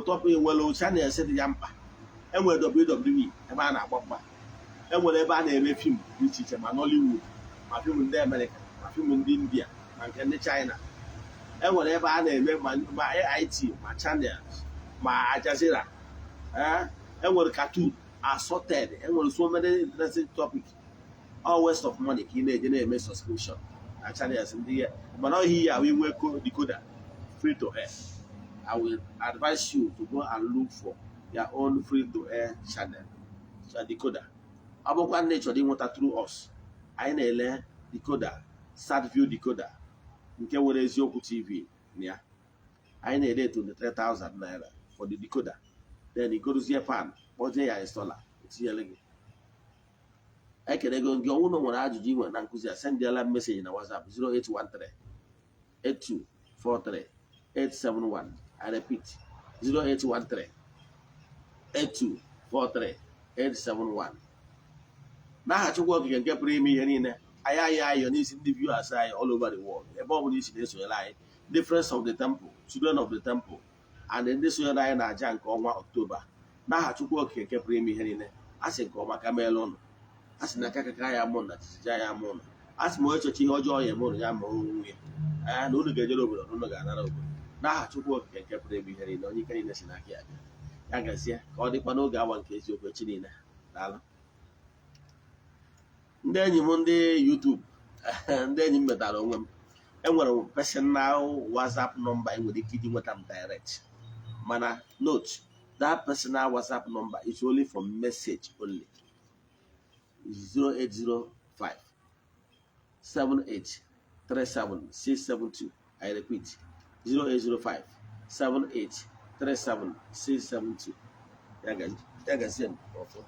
top, nwere channels dị ya mkpa. Enwere WWE, ebe a na-agba mgba. Enwere ebe a na-eme film dị iche iche, ma Nollywood, ma film ndị Amerịka, ma film ndị India, ma nke ndị China. Enwere ebe a na-eme ma AIT, ma channels, ma Al Jazeera. Ee, enwere cartoon assorted. Enwere so many interesting topic. All waste of money ka ị na-eje na-eme subscription na channels ndị ya, mana ọ ihe ya ahụ inwe decoder free to air. I will advise you to go and look for your own free to air channel, so decoder. Ọ bụkwa ndị chọrọ ịnweta through us, anyị na-ele decoder, Satview decoder nke nwere Eziokwu TV na ya. Anyị na-ere 23,000 naira for the decoder. Then igorozie pan, kpọzie ya installer, etinyere gị. Ekelego gị. Ọnwụ na nwere ajụjụ ị nwere na nkụzi a, sendịala m message na WhatsApp 0813 8243 871. I repeat, 0813 8243 871. N'aha Chukwu Okike nke pụrụ ime ihe niile, anyị ayọ ayọ n'isi ndị viewers anyị all over the world, ebe ọ bụla isi na-esonyere anyị, ndị Friends of the Temple, Children of the Temple, and ndị sonyere anyị na-aja nke ọnwa Ọktoba. N'aha Chukwu Okike nke pụrụ ime ihe niile, a sị nke ọma ka meela ụnụ. A sị na aka kaka ya mụ na jijiji ya mụ ụnụ. A sị ma onye chọcha ihe ọjọọ ya eme ụnụ, ya ma onwe ya. Ee, na unu ga-ejere obodo na unu ga-anara obodo. N'aha Chukwu Okike nke pụrụ ime ihe niile, onye ike niile si n'aka ya bịa, ya gazie. Ka ọ dịkwa n'oge awa nke eziokwu echi niile. Daalụ, ndị enyi m ndị YouTube, ndị enyi m metara onwe m. Enwere m personal WhatsApp number ị nwere ike iji nweta m direct, mana note that personal WhatsApp number is only for message only: 0805 78 37 672. I repeat, 0805 78 37 672. Ya gazie ọfụ.